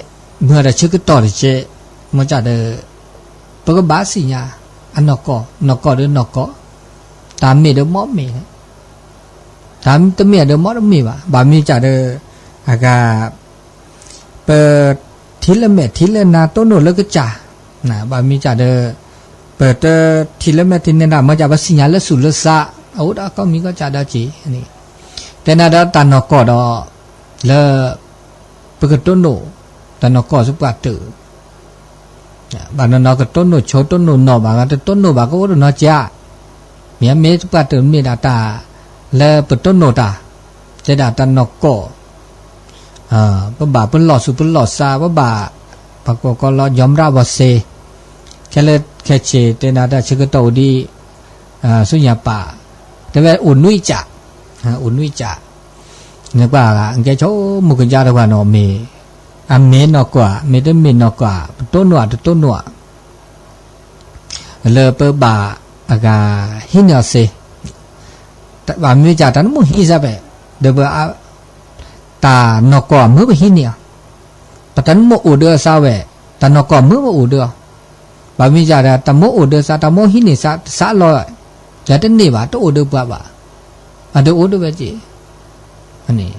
မ့ၢ်ဒီးဆၢကတီၢ်တကဲး မ့ၢ်စၢ်ဒီး ပကဘၣ်သ့ၣ်ညါ အနီၢ်ကီၢ် နီၢ်ကီၢ်ဒီးနီၢ်ကီၢ် တၢ်မ့ၢ်ဒီးမ့ၢ်မ့ၢ် တၢ်တမ့ၢ်ဒီးမ့ၢ်တမ့ၢ်ဘၣ် ဘၣ်မ့ၢ်စၢ်ဒီး အဂၤ ပ ထံလၢမဲာ်ထံလၢနါ တိၢ်နီၣ်လၢကစၢ် ဘၣ်မ့ၢ်စၢ်ဒီး ပတထံလၢမဲာ်ထံလၢနါ မ့ၢ်စၢ် ပသ့ၣ်ညါလၢသူၣ်လၢသး အအိၣ်ဒီးကိးမံၤကိးစၢ်ဒီးက့ၤ တဲနၤဒီးတၢ်နီၢ်ကီၢ်ဒီး လၢ ပကတိၢ်နီၣ် တၢ်နီၢ်ကီၢ်စပှၢ်တၢၢ် ဘၣ်နီၢ်နီၢ်ကတိၢ်နီၣ်ဆိတိၢ်နီၣ်နီၢ်ဘၣ် တတိၢ်နီၣ်ဘၣ်ကအိၣ်တနီၤကၢ် မ့ၢ်မ့ၢ်ပှၤတမ့ၢ်ဒၣ်တၢ် လၢပတိၢ်နီၣ်တၢ် တဲဒၣ်တၢ်နီၢ်ကီၢ် ပဘၣ်ပလီၢ်သူၣ်ပလီၢ်သး ပဘၣ် ပှၤကိးကီးလီၤ ယီၤမရၣ်ဝီၤစ့ ခဲလၢာ်ခဲဆ့ တဲနၤတၢ်ဆၢကတီၢ်အိၣ်ဒံး ဆူညါပၢ် တဲဝဲအိၣ်နွံကၢ် အိၣ်နွံကၢ် နကွၢ်ကဲဆိကမိၣ်ကဒါတကွၢ်နီၣ်မ့ၢ် အမ့ၢ်နီၢ်ကီၢ် မ့ၢ်တမ့ၢ်နီၢ်ကီၢ် ပတိၢ်နီၣ်ဧါ တတိၢ်နီၣ်ဧါ လၢပဘၣ်အဂၤဟံးန့ၢ်အီၤစ့ တၢ် ဘၣ်မ့ၢ်စ့ၢ်တၢ်နမိၢ်ဟံးစၢ်ဖဲ, ဒီးပ တၢ်နီၢ်ကီၢ်အမၢပဟံးန့ၢ်အီၤ, ပတၢ်နမိၢ်အိၣ်ဒီးအီၤစၢ်ဝဲ, တၢ်နီၢ်ကီၢ်အမၢပအိၣ်ဒီးအီၤ, ဘၣ်မ့ၢ်စ့ၢ်တၢ်မိၢ်အိၣ်ဒီးစၢ် တၢ်မိၢ်ဟံးန့ၢ်စၢ် တၢ်စၢ်လီၤ, ယတန့ၢ်ဘၣ် တအိၣ်ဒီးပှၤဘၣ်, အတအိၣ်ဒီးဝဲက့ၤ,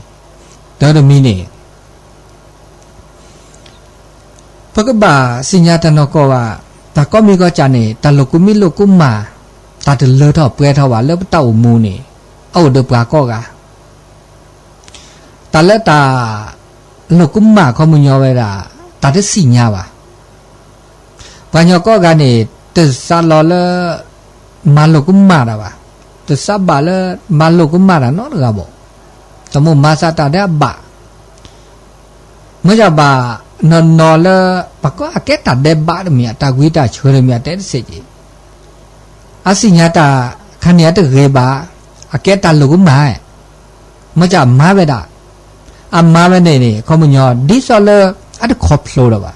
တၢ်တမံၤန့ၣ် ပကဘၣ်သ့ၣ်ညါတၢ်နီၢ်ကီၢ်ဘၣ်, တၢ်ကိးမံၤကိးကၢ်န့ၣ် တၢ်လိာ်ကူမံလိာ်ကူမၣ်, တၢ်တလၢထီၣ်ပှဲၤထီၣ်ဘၣ်လၢပတၢ်အိၣ်မူန့ၣ်, အအိၣ်ဒီးပှၤကိးဂၤ, တၢ်လၢတၢ်လိာ်ကူမၣ်ခီပညီဝဲဒၣ်, တၢ်တသ့ၣ်ညါဘၣ်. ပှၤကညီကိးဂၤန့ၣ် တစးလီၤလၢ မၤလိာ်ကမၣ်တၢ်ဘၣ်, တစးဘၣ်လၢ မၤလိာ်ကမၣ်တၢ်နီတဂၤဘၣ်, တၢ်မိၢ်မၤစၢ်တၢ်ဒဲးအဘၣ်, မ့ၢ်ယဘၣ်နီၢ်နီၢ်လၢ ပှၤကိးအကဲတၢ်ဒဲးဘးတမံၤ တၢ်ဝံတၢ်ဆၢတမံၤ အတဲတစဲးက့ၤ, အသ့ၣ်ညါတၢ်ခါန့ၣ် အတဂ့ၤဘၣ်, အကဲတၢ်လိာ်ကမၣ်, မ့ၢ်ယမၤဝဲဒၣ်, အမၤဝဲန့ၣ်န့ၣ် ခီပညီ ဒ်သိးလၢ အတခီဖျိလၢၤဘၣ်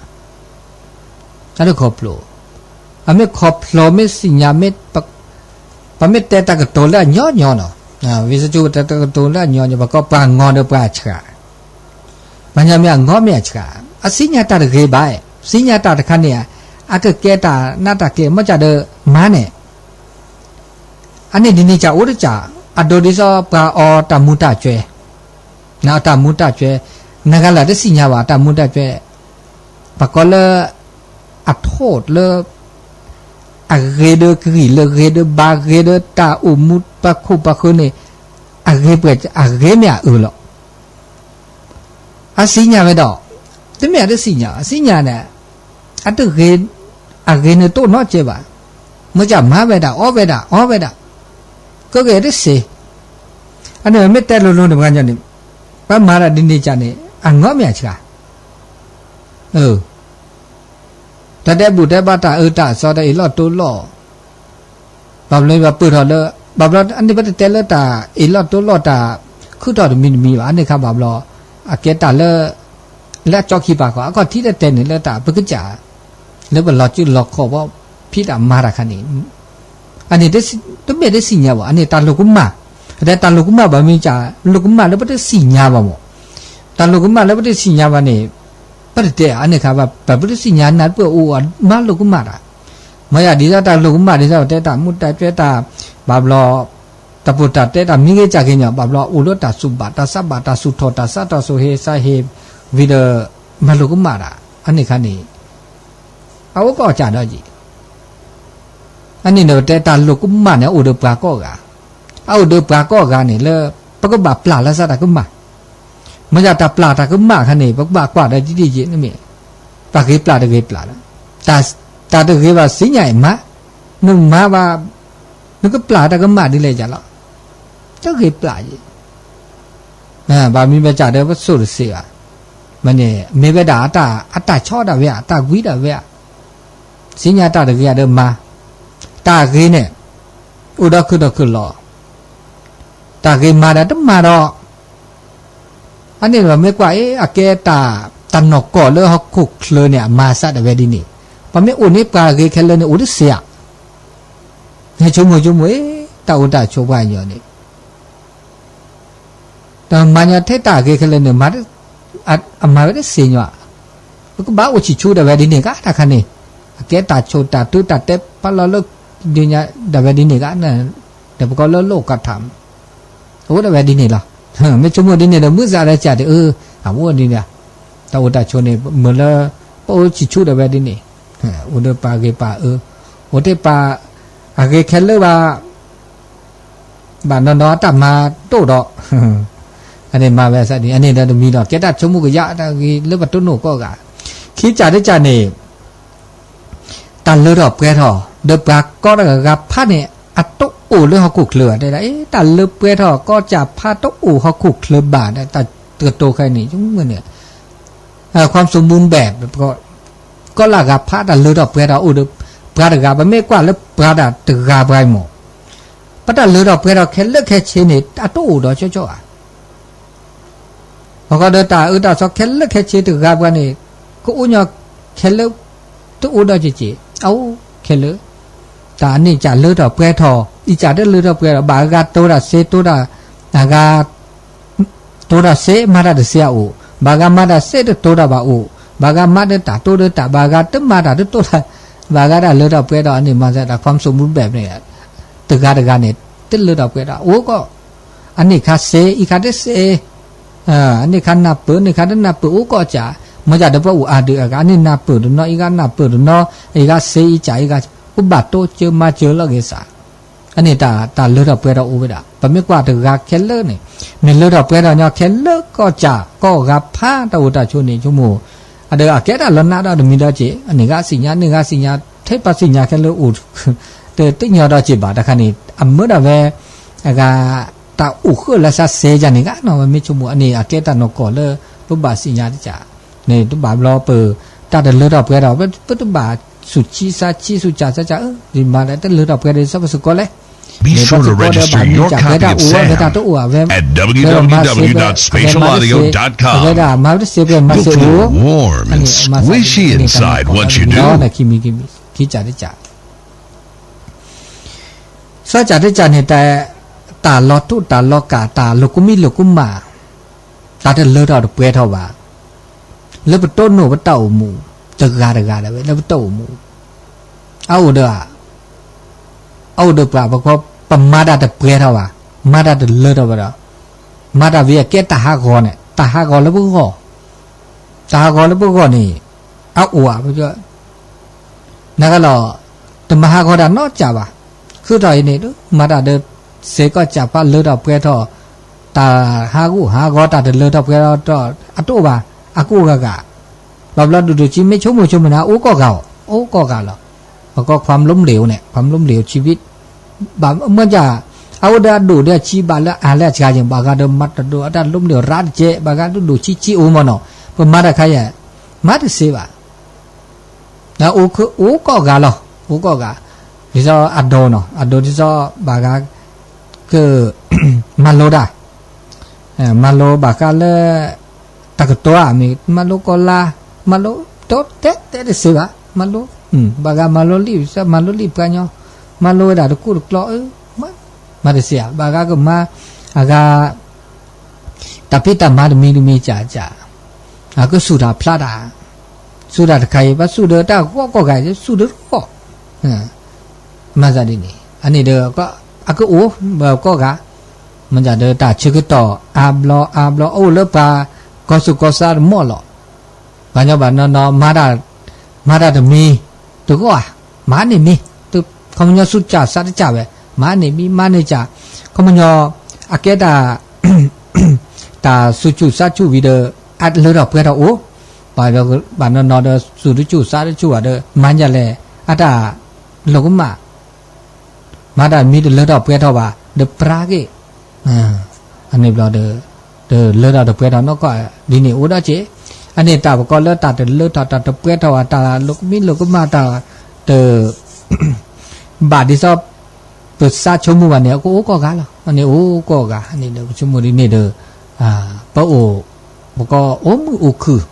အတခီဖျိ, အမ့ၢ်ခီဖျိမ့ၢ်သ့ၣ်ညါ, ပမ့ၢ်တဲတၢ်ကတိၤလၢအညီညီနီၤ, ဝံသးစူၤတဲတၢ်ကတိၤလၢအညီညီ ပှၤကိးပှၤအငီဒီးပှၤအဆှး, ပှၤညီမ့ၢ်အငီမ့ၢ်အဆှး, အသ့ၣ်ညါတၢ်တဂ့ၤဘၣ်, သ့ၣ်ညါတၢ်တခါန့ၣ်, အကကဲတၢ်နးတၢ်ကဲ မ့ၢ်ယဒီးမၤန့ၣ် အန့ၣ်ဒ်န့ၣ်ကအိၣ်တကး, အဒိဒ်သိးပှၤအီတၢ်မူတၢ်ကွဲ, နအီတၢ်မူတၢ်ကွဲ, နဂၤလၢတသ့ၣ်ညါဘၣ် တၢ်မူတၢ်ကွဲ, ပှၤကိးလၢ အထိၣ်လၢ အဂ့ၤဒီးကရံၣ်လၢဂ့ၤဒီးဘါဂ့ၤဒီးတၢ်အိၣ်မူပှၤခိၣ်ပှၤဃၢၤန့ၣ်, အဂ့ၤပှဲၤအဂ့ၤမ့ၢ်အအၢလီၤ. အသ့ၣ်ညါဝဲဒီး, တမ့ၢ်အတသ့ၣ်ညါ အသ့ၣ်ညါန့ၣ်, အတဂ့ၤ, အဂ့ၤန့ၣ်တအိၣ်နီတစဲးဘၣ်, မ့ၢ်ယမၤဝဲဒၣ် အီဝဲဒၣ် အီဝဲဒၣ်, ကဂ့ၤတစဲး, အန့ၣ်မ့ၢ်တဲလိၤလိၤန့ၣ် ပှၤကညီန့ၣ်, ပှၤမၤတၢ်ဒ်န့ၣ်ကန့ၣ် အငီမ့ၢ်အဆှး, တၢ်ဒဲးဘူးဒဲးဘးတၢ်အၢတၢ်သီတၢ်အ့ၣ်လိာ်တိလိာ် ဘၣ်ဘျီပပၢၢ်ထီၣ်လၢ, ဘၣ်ဘျီအန့ၣ်ပတတဲလၢတၢ်အ့ၣ်လိာ်တိလိာ်တၢ်ခုၣ်ထီၣ်တမံၤတမံၤဘၣ် အန့ၣ်ခါဘၣ်ဘျီ, အကဲတၢ်လၢ, လၢအကၠီခံပာ်ဃီ အခီၣ်ထံးတတဲန့ၣ်လၢတၢ်ပကစၢ်, လၢပလီၤစုလီၤခီၣ်ဘီ, ဖံးတၢ်မၤတၢ်ခါန့ၣ်, အန့ၣ်, တမ့ၢ်တသ့ၣ်ညါဘၣ် အန့ၣ်တၢ်လိာ်ကမၣ်, တဲတၢ်လိာ်ကမၣ်ဘၣ်မ့ၢ်က, လိာ်ကမၣ်လၢပတသ့ၣ်ညါဘၣ်မး, တၢ်လိာ်ကမၣ်လၢပတသ့ၣ်ညါဘၣ်န့ၣ်, ပတတဲအန့ၣ်ခါဘၣ် ပပတသ့ၣ်ညါနၢ်ပၢၢ်အိၣ်အမၤလိာ်ကမၣ်တၢ်, မ့ၢ်ယဒ်သိးတၢ်လိာ်ကမၣ်ဒ်သိးတဲတၢ်မူတၢ်ကွဲတၢ်, ဘၣ်ဘျီ, တၢ်ပူၤတၢ်တဲတၢ်မံၤဂ့ၤကၢ်ဂ့ၤညီ ဘၣ်ဘျီအိၣ်လၢတၢ်သူၣ်ဘၣ်တၢ်သးဘၣ်တၢ်သူၣ်ထီၣ်တၢ်သးတၢ်သူၣ်ဟ့သးဟ့, ဝံၤဒီး, မၤလိာ်ကမၣ်တၢ်, အန့ၣ်ခါန့ၣ်, အအိၣ်ကအီၣ်ကၢ်ဒီးယံၤ အန့ၣ်န့ၣ်ပတဲတၢ်လိာ်ကမၣ်န့ၣ် အအိၣ်ဒီးပှၤကိးဂၤ, အအိၣ်ဒီးပှၤကိးဂၤန့ၣ်လၢ, ပကဘၣ်ပျၢ်လၢသးတၢ်ကမၣ်, မ့ၢ်ယတၢ်ပျၢ်တၢ်ကမၣ်ခါန့ၣ် ပကဘၣ်ကွၢ်ဒီးယံၤယံၤန့ၣ်မ့ၢ်, တၢ်ဂ့ၤပျၢ်တဂ့ၤပျၢ်လီၤ, တၢ်တဂ့ၤဘၣ်သ့ၣ်ညါအံၤမၤ, နမၤဘၣ်, နကပျၢ်တၢ်ကမၣ်ဒ်လဲၣ်ယၤလီၤ, တဂ့ၤပျၢ်ယံၤ ဘၣ်မံၤဘၣ်စၢ်ဒီးပဆိၣ်တသ့ဘၣ်, မ့ၢ်န့ၣ် မ့ၢ်ဝဲဒၣ်အတၢ်ဆီဒၣ်ဝဲဧါ တၢ်ဝံဒၣ်ဝဲဧါ, သ့ၣ်ညါတၢ်တဂ့ၤဒီးမၤ, တၢ်ဂ့ၤန့ၣ်, အိၣ်ဒီးခုဒီးခုလီၤ, တၢ်ဂ့ၤမၤဒီးတမၤဒီး, အန့ၣ်ဒီးမ့ၢ်ကွၢ်အ့ၣ် အကဲတၢ်, တၢ်နီၢ်ကီၢ်လၢဟီၣ်ခိၣ်ချၢန့ၣ် အမၤသးဒၣ်ဝဲဒ်န့ၣ်, ပှၤမ့ၢ်အိၣ်န့ၢ်ပှၤဂ့ၤခဲလၢာ်န့ၣ် အိၣ်တသ့ဧါ, ဆိကမိၣ်ဆိကမိၣ်အ့ၣ် တၢ်အိၣ်တၢ်ဆိးပှၤကညီန့ၣ် တၢ်မၤညီထဲတၢ်ဂ့ၤခဲလၢာ်န့ၣ် အမၤဝဲတသ့ညီ, ပကဘၣ်အိၣ်ဆံၣ်ဆူဒၣ်ဝဲဒ်န့ၣ်ကါတၢ်ခါန့ၣ်, အကဲတၢ်ဆိၣ်တၢ်တုၤတၢ်တဲပာ်လီၤလၢ, ဒ်ညါဒၣ်ဝဲဒ်န့ၣ်ကါ, ဒီးပကိးလၢလိၣ်ကထါ, အိၣ်ဒၣ်ဝဲဒ်န့ၣ်လီၤ, မ့ၢ်ဆိကမိၣ်ဒ်န့ၣ်ဒီး မုၢ်စးဒီးစၢ်တအၢ, အအိၣ်ဒ်န့ၣ်, တၢ်အိၣ်တၢ်ဆိးန့ၣ် မ့ၢ်လၢ, ပအိၣ်ဆံၣ်ဆူဒၣ်ဝဲဒ်န့ၣ်, အိၣ်ဒီးပှၤဂ့ၤပှၤအၢ, အိၣ်တ့ၢ်ပှၤ, အဂ့ၤခဲလၢာ်ဘၣ် ဘၣ်နီၢ်နီၢ်အတၢ်မၤတအိၣ်ဒီး, အန့ၣ်မၤဝဲသးဒ် အန့ၣ်ဒီးတမံၤဒီး ကဲတၢ်ဆိကမိၣ်ကယၢ်တၢ်ဂ့ၤလၢပတိၢ်နီၣ်ကိးဂၤ, ခံကၢ်တကၢ်န့ၣ်, တၢ်လၢထီၣ်ပှဲၤထီၣ် ဒီးပှၤကိးတဂၤဂၤဖးန့ၣ် အတအိၣ်လၢဟီၣ်ခိၣ်ချၢဘၣ် တဲဒၣ် အ့ တၢ်လၢပှဲၤထီၣ် ကိးကၢ်ဖးတအိၣ်ဟီၣ်ခိၣ်ချၢဘၣ် တၢ်တကတိၤခဲအံၤန့ၣ် ယမ့ၢ်န့ၣ် ความสมบูรณ์แบบ ကိးလၢဂၤဖးတၢ်လၢထီၣ်ပှဲၤထီၣ်အိၣ်ဒီး ပှၤတဂၤ ပမ့ၢ်ကွၢ်လၢပှၤတဂၤပှၤအံၤမး ပတၢ်လၢထီၣ်ပှဲၤထီၣ်ခဲလၢာ်ခဲဆ့န့ၣ် အတအိၣ်ဒီးဆိဆိဧါ ပဃီဒီးတၢ်အၢတၢ်သီခဲလၢာ်ခဲဆ့တဂၤပှၤန့ၣ် ကအိၣ်ညီခဲလၢာ် တအိၣ်ဒီးကက့ၤ အအိၣ်ခဲလၢာ် တၢ်အန့ၣ်ကလၢထီၣ်ပှဲၤထီၣ်, အံၤကတလၢထီၣ်ပှဲၤထီၣ်, ဘၣ်အဂၤတိၤတၢ်စ့ တိၤတၢ်, အဂၤ တိၤတၢ်စ့ မၤတၢ်တစ့အအိၣ်, ဘၣ်ဂၤမၤတၢ်စ့တတိၤတၢ်ဘၣ်အိၣ်, ဘၣ်ဂၤမၤတၢ်တၢ်တိၤတၢ်, ဘၣ်ဂၤတၢ်လၢထီၣ်ပှဲၤထီၣ်, အန့ၣ်မၤသးတၢ် ความสมบูรณ์แบบ န့ၣ်, တဂၤတဂၤန့ၣ် တလၢထီၣ်ပှဲၤထီၣ်အိၣ်ကီး, အန့ၣ်ခါစ့ အံၤခါတစ့ အန့ၣ်ခါနၢ်ပၢၢ် န့ၣ်ခါတနၢ်ပၢၢ်အိၣ်ကီးကး, မ့ၢ်ကဒီးပှၤအိၣ်အါဒုးအဂၤ အန့ၣ်နၢ်ပၢၢ်တနီၤ အံၤဂၤနၢ်ပၢၢ်တနီၤ, အံၤဂၤစ့အံၤကး အံၤဂၤ ပဘၣ်တိစၢၤမၤစၢၤလီၤက့ၤစး, အန့ၣ်တၢ်လၢထီၣ်ပှဲၤထီၣ်အိၣ်ဝဲဒၣ် ပမ့ၢ်ကွၢ်တဂၤခဲလၢာ်န့ၣ်, မ့ၢ်လၢထီၣ်ပှဲၤထီၣ်ညီခဲလၢာ်ကီးကး ကီၢ်ဂၤဖးတၢ်အိၣ်တၢ်ဆိးန့ၣ် ဆိကမိၣ်, အဒီးအကဲတၢ်လီၤနးဒီးတမံၤဒီးက့ၤ အန့ၣ်ဂၤသ့ၣ်ညါ န့ၣ်ဂၤသ့ၣ်ညါ ထဲပှၤသ့ၣ်ညါခဲလၢာ်အိၣ် တသ့ၣ်ညါဒီးက့ၤဘၣ် တခါန့ၣ် အမၢဒၣ်ဝဲ အဂၤ တၢ်အိၣ်ဃၢလၢစးစဲယၤန့ၣ်ဂ့ၤနီၤ မ့ၢ်ဆိကမိၣ် အန့ၣ်အကဲတၢ်နီၢ်ကီၢ်လၢ ပဘၣ်သ့ၣ်ညါတကး, န့ၣ်တဘၣ်ဘျီပ တၢ်တလၢထီၣ်ပှဲၤထီၣ် ပတဘၣ်ဆူးဆံးစါဆံးဆူးစၢ်စါစၢ် ဒ်မၤလၢတလၢထီၣ်ပှဲၤဒီး စီၤပစူးကီးလဲၣ်, န့ၣ်ပစူးကီးဒီးဘၣ်န့ၢ်ကးပှဲၤတၢ်အိၣ်ဝဲတၢ်တအိၣ် အဝဲ ကမၤစ့ အဝဲမၤတစ့ အဝဲဒၣ်မၤတစ့ပှဲၤမၤစ့အိၣ် အန့ၣ်မၤစ့န့ၣ်တၢ်နီၢ်ကီၢ်လီၤ ခံမံၤခံမံၤ ခံကးတကး စီၤကးတကးန့ၣ် တၢ်လီၤထူၣ်တၢ်လီၤကၣ် တၢ်လိာ်ကမံလိာ်ကမၣ် တၢ်တလၢထီၣ်တပှဲၤထီၣ်ဘၣ်, လၢပတိၢ်နီၣ်ပတၢ်အိၣ်မူ တဂၤတဂၤဒၣ်ဝဲ လၢပတၢ်အိၣ်မူ အအိၣ်ဒီး အအိၣ်ဒီးပှၤ ပမၤတၢ်တပှဲၤထီၣ်ဘၣ်, မၤတၢ်တလၢထီၣ်ဘၣ်ဒီး မၤတၢ်ဝံၤအကဲတၢ်ဟးဂီၤန့ၣ် တၢ်ဟးဂီၤလၢပဂီၢ်, တၢ်ဟးဂီၤလၢပဂီၢ်န့ၣ် အအိၣ်ဧါ နကလီၤ တမၤဟးဂီၤတၢ်နီတစဲးဘၣ်, ခုထီၣ်အံၤန့ၣ် မၤတၢ်ဒီး စ့ကီၢ်စးဖးလၢထီၣ်ပှဲၤထီၣ်, တၢ်ဟးဂူာ်ဟးဂီၤတၢ်တလၢထီၣ်ပှဲၤထီၣ် အတအိၣ်ဘၣ်, အကအိၣ်ဂၤဂၤ, ဘၣ်ဘျီဒိၣ်ဒိၣ်ဆံးမ့ၢ်ဆိကမိၣ်ဆိကမိၣ်န့ၣ် အိၣ်ကီၢ်ဂၤအီၤ, အိၣ်ကီၢ်ဂၤလီၤ, ပကိး ความล้มเหลว န့ၣ် ความล้มเหลวชีวิต ဘၣ်မ့ၢ်က အအိၣ်ဒီးအဒိၣ်ဒီးအဆံးဘၣ်လၢအလၢအစှၤယံၤ ဘၣ်ဂၤဒီးမၤတဒိၣ်အတၢ်လိၣ်မ့ၢ်ရးတကဲး ဘၣ်ဂၤဒိၣ်ဒိၣ်ဆံးဆံးအိၣ်မ့ၢ်နီၤ, ပမၤတၢ်ခါယဲၢ်, မၤတစ့ဘၣ်, အိၣ်ကီၢ်ဂၤလီၤ, အိၣ်ကီၢ်ဂၤ, ဒ်သိးအဒိၣ်နီၤ အဒိၣ်ဒ်သိးဘၣ်ဂၤ က မၤလိတၢ် မၤလိဘၣ်ဃးလၢ တၢ်ကတိၤဧါမ့ၢ် မၤလိကီၢ်လါ, မၤလိ တတဲတဲတစ့ဘၣ် မၤလိ, ဘၣ်ဂၤမၤလိလံာ် မၤလိလံာ်ပှၤညီ, မၤလိဝဲဒၣ်တကူၣ်တကျီ, မၤတစ့ဧါ ဘၣ်ဂၤကမၤ, အဂၤ တၢ်ဖံးတၢ်မၤတမံၤတမံၤကၢ်ကၢ်, အကစူၢ်တၢ်ဖျါတၢ်, စူၢ်တၢ်တခါအံၤ ပစူၢ်ဒီးတၢ်ဂီၤကီၢ်ဂၤ စူၢ်ဒီးတဂီၤ မၤသးဒ်န့ၣ် အန့ၣ်ဒီး အကအိၣ် ကီၢ်ဂၤ, မ့ၢ်ဒၣ်ဒီးတၢ်ဆၢကတီၢ်အါဘျီအါဘျီ အိၣ်လၢပှၤကီၢ်စူၢ်ကီၢ်စါတမီၢ်လီၤ. ပှၤညီဘၣ်နီၢ်နီၢ် မၤတၢ်တမံၤတဂီၢ်ဧါ, မၤန့ၢ်မံၤ, ခီပညီစူၢ်တစၢ်စါတစၢ်ဝဲ, မၤန့ၢ်မံၤ မၤန့ၢ်စၢ်, ခီပညီ အကဲတၢ် တၢ်စူၢ်ဆူၣ်စါဆူၣ်ဝံၤဒီး အလၢထီၣ်ပှဲၤထီၣ်အိၣ်, ဘၣ်နီၢ်နီၢ်ဒီး စူၢ်တဆူၣ်စါတဆူၣ်ဘၣ်ဒီး မၤညါလဲၣ်, အတၢ်လိာ်ကမၣ် မၤတၢ်မံၤတလၢထီၣ်ပှဲၤထီၣ်ဘၣ် ဒီးပြၢ်က့ၤ, အန့ၣ်ဘျီဒီး တလၢထီၣ်တပှဲၤထီၣ်နီၢ်ကီၢ်ဒ်န့ၣ်အိၣ်ဒီးက့ၤ, အန့ၣ်တၢ်ပကိးလၢတၢ်တလၢထီၣ်တၢ်တပှဲၤထီၣ်ဘၣ် တၢ်လိာ်ကမံလိာ်ကမၣ်တၢ် တ ဘၣ်ဒ်သိး ပစးဆိကမိၣ်ဘၣ်န့ၣ် အကအိၣ်ကီၢ်ဂၤလီၤ. အန့ၣ်အိၣ်ကီၢ်ဂၤန့ၣ်ဒီး ပဆိကမိၣ်ဒ်န့ၣ်ဒီး ပအိၣ် ပကိးအိၣ်မုာ်အိၣ်ခုၣ်,